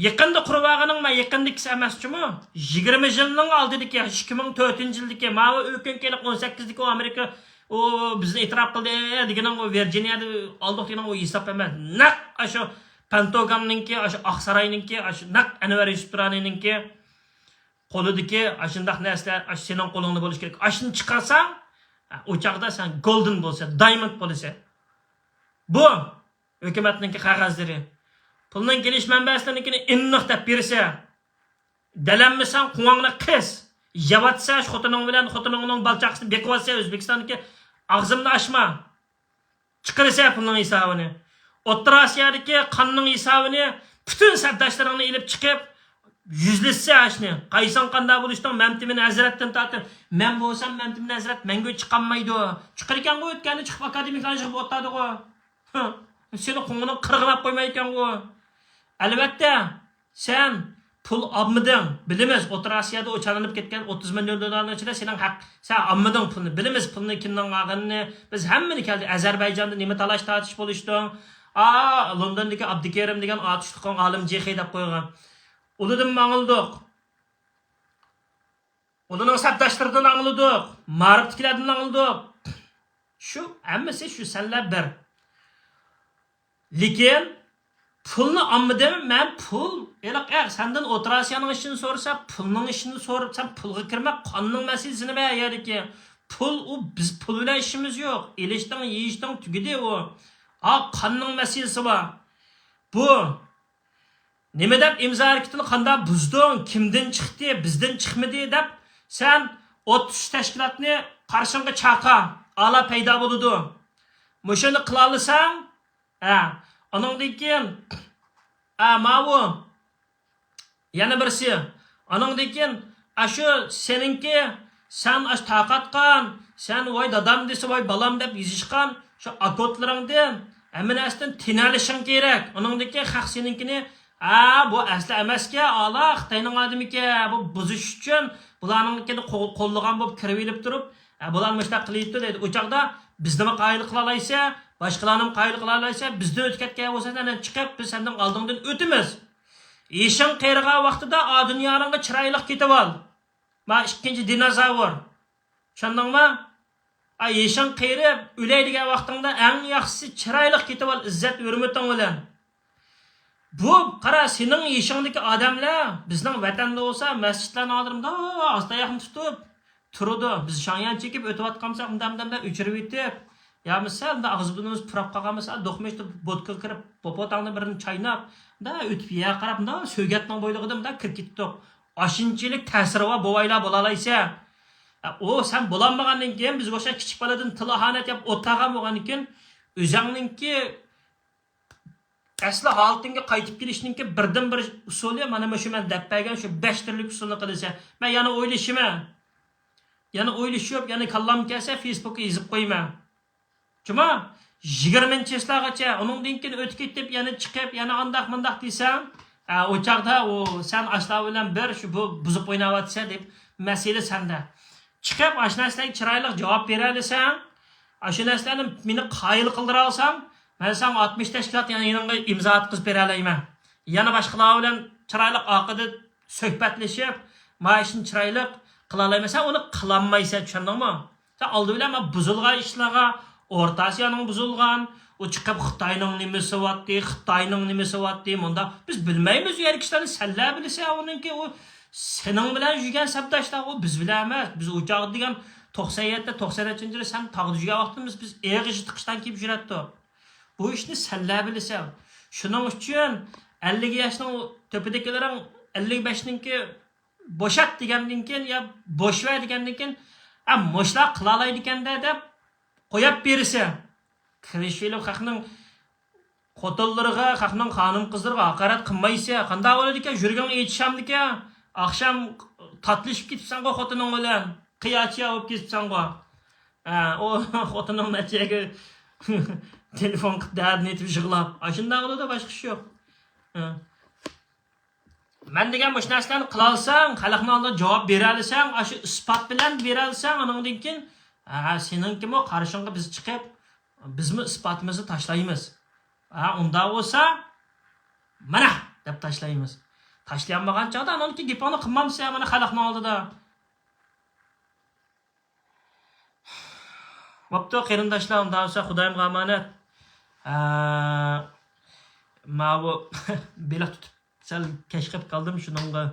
يېقىندا قۇرۇۋالغىنىڭ، مەن يېقىندىكىسى ئەمەس جۇمۇ، يىگىرمە يىلنىڭ ئالدىدىكى، ئىككى مىڭ تۆتىنچى يىلدىكى، ماۋۇ ئۆكۈنچلىك ئون سەككىزدىكى ئۇ ئامېرىكا، ئۇ بىزنى ئېتىراپ قىلدى دېگىنىڭ، ئۇ ۋىرجىنىيەدە ئالدۇق دېگىنىڭ ئۇ ھېساب ئەمەس. نەق ئاشۇ پەنتاگوننىڭكى، ئاشۇ ئاق ساراينىڭكى، ئاشۇ نەق ئەنۋەر يۈسۈپ تۇرانىنىڭكى قولىدىكى ئاشۇنداق نەرسىلەر، ئاشۇ سېنىڭ قولۇڭدا بولۇشى كېرەك. ئاشۇنى چىقارساڭ، ئۇ چاغدا سەن گولدېن بولىسەن، دايموند بولىسەن. بۇ ھۆكۈمەتنىڭكى قەغەزلىرى. پۇلنىڭ كېلىش مەنبەسىنىڭكىنى ئېنىق دەپ بېرىسەن. دەلەنمىسەڭ، قوڭۇڭنى قىس. يەۋاتسەن شۇ خوتۇنۇڭ بىلەن، خوتۇنۇڭنىڭ بالا-چاقىسىنى بېقىۋاتسەن ئۆزبېكىستاندىكى، ئاغزىمنى ئاچما. چىقىرىسەن پۇلنىڭ ھېسابىنى. ئوتتۇرا ئاسىيادىكى قاننىڭ ھېسابىنى، پۈتۈن سەپداشلىرىڭنى ئېلىپ چىقىپ، يۈزلىشىسەن ئاشۇنى. قايسىڭ قانداق بولۇشتۇڭ، مەمتىمىن ھەزرەتتىن تارتىپ. مەن بولسام مەمتىمىن ھەزرەت مەڭگۈ چىقالمايدۇ. چىقىدىكەنغۇ، ئۆتكەندە چىقىپ ئاكادېمىكلارنى يىغىپ ئولتۇرىدىغۇ. ھە، سېنى قوڭۇنىڭ قىرغىناپ قويمايدىكەنغۇ. ئەلۋەتتە، سەن پۇل ئالمىدىڭ. بىلىمىز، ئوتتۇرا ئاسىيادا ئوچانلىنىپ كەتكەن ئوتتۇز مىليون دوللارنىڭ ئىچىدە سېنىڭ ھەق. سەن ئالمىدىڭ پۇلنى. بىلىمىز پۇلنى كىمنىڭ ئالغىنىنى. بىز ھەممىنى كەلدى. ئەزەربەيجاندا نېمە تالاش-تارتىش بولۇشتۇڭ؟ ئا، لوندوندىكى ئابدۇكېرىم دېگەن ئاتۇشلۇقۇڭ ئالىم جېخى دەپ قويغان. ئۇنىڭدىنمۇ ئاڭلىدۇق. ئۇنىڭ سەپداشلىرىدىن ئاڭلىدۇق، مائارىپتىكىلەردىن ئاڭلىدۇق. شۇ ھەممىسى شۇ سەنلەر بىر. لېكىن پۇلنى ئالمىدىم، مەن پۇل، ھېلىقى، ئە، سەندىن ئوتتۇرا ئاسىيانىڭ ئىشىنى سورىسا، پۇلنىڭ ئىشىنى سورىسا، سەن پۇلغا كىرمە، قاننىڭ مەسىلىسىنى بەر يەردىكى. پۇل، ئۇ بىز پۇل بىلەن ئىشىمىز يوق. ئېلىشتىڭ، يېيىشتىڭ، تۈگىدى ئۇ. ئا، قاننىڭ مەسىلىسى بار. بۇ نېمە دەپ ئىمزا ھەرىكىتىنى قانداق بۇزدۇڭ، كىمدىن چىقتى، بىزدىن چىقمىدى دەپ سەن ئوتتۇز ئۈچ تەشكىلاتنى قارشىڭغا چاقىر، ئالا پەيدا بولىدۇ. مۇشۇنى قىلالىساڭ، ھە، ئۇنىڭدىن كېيىن، ھە، ماۋۇ، يەنە بىرسى، ئۇنىڭدىن كېيىن، ئاشۇ سېنىڭكى، سەن ئاشۇ تارقاتقان، سەن ۋاي دادام دېسە، ۋاي بالام دەپ يېزىشقان شۇ ئاكونتلىرىڭدىن، ھەممە نەرسىدىن تىنالىشىڭ كېرەك. ئۇنىڭدىن كېيىن خەق سېنىڭكىنى، ھە، بۇ ئەسلى ئەمەسكەن، ئالا خىتاينىڭ ئادىمىكەن، بۇ بۇزۇش ئۈچۈن بۇلارنىڭكىنى قول-، قوللىغان بولۇپ كىرىۋېلىپ تۇرۇپ، ھە، بۇلار مۇشۇنداق قىلىۋېتىپتۇ دەيدۇ. ئۇ چاغدا بىزنىمۇ قايىل قىلالايسەن، باشقىلارنىمۇ قايىل قىلالايسەن، بىزدىن ئۆتۈپ كەتكەن بولساڭ، سەن چىقىپ، بىز سەندىن ئالدىڭدىن ئۆتىمىز. يېشىڭ قېرىغان ۋاقتىدا ئا دۇنيانىڭغا چىرايلىق كېتىۋال. ما ئىككىنچى دىنوزاۋر. چۈشەندىڭمۇ؟ ئا، يېشىڭ قېرىپ، ئۆلەي دېگەن ۋاقتىڭدا ئەڭ ياخشىسى چىرايلىق كېتىۋال، ئىززەت ھۆرمىتىڭ بىلەن. بۇ، قارا، سېنىڭ يېشىڭدىكى ئادەملەر بىزنىڭ ۋەتەندە بولسا، مەسچىتلەرنىڭ ئالدىدا مۇنداق ئاستا ئاياقنى تۇتۇپ تۇرىدۇ. بىز شاڭيان چېكىپ ئۆتۈۋاتقانمىساق، مۇنداق، مۇنداق، مۇنداق ئۆچۈرۈۋېتىپ، يا بولمىسا مۇنداق ئاغزى بۇرنىمىز پۇراپ قالغان بولسا، دوقمۇشتا بوتكىغا كىرىپ، پوپوتاڭدىن بىرنى چايناپ، مۇنداق ئۆتۈپ يەرگە قاراپ، مۇنداق سۆگەتنىڭ بويلىقىدا مۇنداق كىرىپ كېتىپتۇ. ئاشۇنچىلىك تەسىرى بار بوۋايلار بولالايسەن. ئۇ سەن بولالمىغاندىن كېيىن، بىزگە ئوخشاش كىچىك بالىدىن تىل ئاھانەت يەپ ئولتۇرغان بولغاندىن كېيىن، ئۆزۈڭنىڭكى ئەسلى ھالىتىڭگە قايتىپ كېلىشنىڭكى بىردىنبىر ئۇسۇلى مانا مۇشۇ مەن دەپ بەرگەن شۇ بەش تۈرلۈك ئۇسۇلنى قىلىسەن. مەن يەنە ئويلىشىمەن. يەنە ئويلىشىپ، يەنە كاللام كەلسە فېيسبۇكقا يېزىپ قويىمەن. جۇما، يىگىرمىنچى چىسلاغىچە، ئۇنىڭدىن كېيىن ئۆتۈپ كېتىپ، يەنە چىقىپ، يەنە ئانداق مۇنداق دېسەڭ، ئە، ئۇ چاغدا ئۇ سەن ئاشۇلار بىلەن بىر شۇ بۇ بۇزۇپ ئويناۋاتىسەن دەپ مەسىلە سەندە. چىقىپ ئاشۇ نەرسىلەرگە چىرايلىق جاۋاب بېرەلىسەڭ، ئاشۇ نەرسىلەرنى مېنى قايىل قىلدۇرالىساڭ، مەن ساڭا ئاتمىش تەشكىلات يەنە يېنىڭغا ئىمزا ئاتقۇزۇپ بېرەلەيمەن. يەنە باشقىلار بىلەن چىرايلىق ئارقىدا سۆھبەتلىشىپ، مانا ئىشنى چىرايلىق قىلالايمەن. سەن ئۇنى قىلالمايسەن، چۈشەندىڭمۇ؟ سەن ئالدى بىلەن مانا بۇزۇلغان ئىشلارغا، ئورتا ئاسىيانىڭ بۇزۇلغان، ئۇ چىقىپ خىتاينىڭ نېمىسى بارتتى، خىتاينىڭ نېمىسى بارتتى، مۇنداق. بىز بىلمەيمىز ئۇ يەردىكى ئىشلارنى، سەنلەر بىلىسەن ئۇنىڭكى، ئۇ سېنىڭ بىلەن يۈرگەن سەپداشلار، ئۇ بىز بىلەن ئەمەس. بىز ئۇ چاغدا دېگەن توقسان يەتتە، توقسان نەچچىنچى يىلى سەن تاغدا يۈرگەن ۋاقتىمىز بىز ئېغىز تىقىشتان كىيىپ يۈرەتتۇق. بۇ ئىشنى سەنلەر بىلىسەن. شۇنىڭ ئۈچۈن ئەللىك ياشنىڭ تۆپىدىكىلىرىڭ، ئەللىك بەشنىڭكى بوشات دېگەندىن كېيىن، يا بوشۋەر دېگەندىن كېيىن، ئە، مۇشۇلار قىلالايدىكەندە دەپ قويۇپ بېرىسەن. كىرىشىۋېلىپ خەقنىڭ خوتۇنلىرىغا، خەقنىڭ خانىم قىزلىرىغا ھاقارەت قىلمايسەن. قانداق بولىدىكەن؟ يۈرىكىڭ ئېچىشامدىكەن؟ ئاخشام تاتلىشىپ كېتىپسەنغۇ خوتۇنۇڭ بىلەن. قىياچىيا بولۇپ كېتىپسەنغۇ. ھە، ئۇ خوتۇنۇڭ نەچچە يەرگە تېلېفون قىلىپ دەردىنى ئېيتىپ يىغلاپ. ئاشۇنداق بولىدۇ، باشقا ئىش يوق. ھە. مەن دېگەن مۇشۇ نەرسىلەرنى قىلالىساڭ، خەلقنىڭ ئالدىدا جاۋاب بېرەلىسەڭ، ئاشۇ ئىسپات بىلەن بېرەلىسەڭ، ئانىڭدىن كېيىن، ھە، سېنىڭكىمۇ قارشىڭغا بىز چىقىپ، بىزمۇ ئىسپاتىمىزنى تاشلايمىز. ھە، ئۇنداق بولسا، مانا دەپ تاشلايمىز. تاشلىيالمىغان چاغدا ئانىڭدىن كېيىن گېپىڭنى قىلمامسەن، مانا خەلقنىڭ ئالدىدا. بوپتۇ، قېرىنداشلار، ئۇنداق بولسا خۇدايىمغا ئامانەت. ئە، ماۋۇ بېلىق تۇتۇپ سەل كەچ قېلىپ قالدىم، شۇنىڭغا،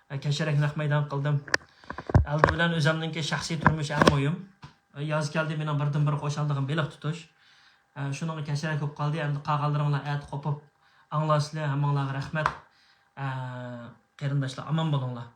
ئە، كەچرەك نەق مەيدان قىلدىم. ئالدى بىلەن ئۆزۈمنىڭكى شەخسىي تۇرمۇش ئەڭ مۇھىم. ياز كەلدى، مېنىڭ بىردىنبىر خۇشاللىقىم بېلىق تۇتۇش. ئە، شۇنىڭغا كەچرەك بولۇپ قالدى. ئەمدى قالغانلىرىڭلار ئەتە قوپۇپ ئاڭلارسىلەر. ھەممىڭلارغا رەھمەت. ئە، قېرىنداشلار، ئامان بولۇڭلار.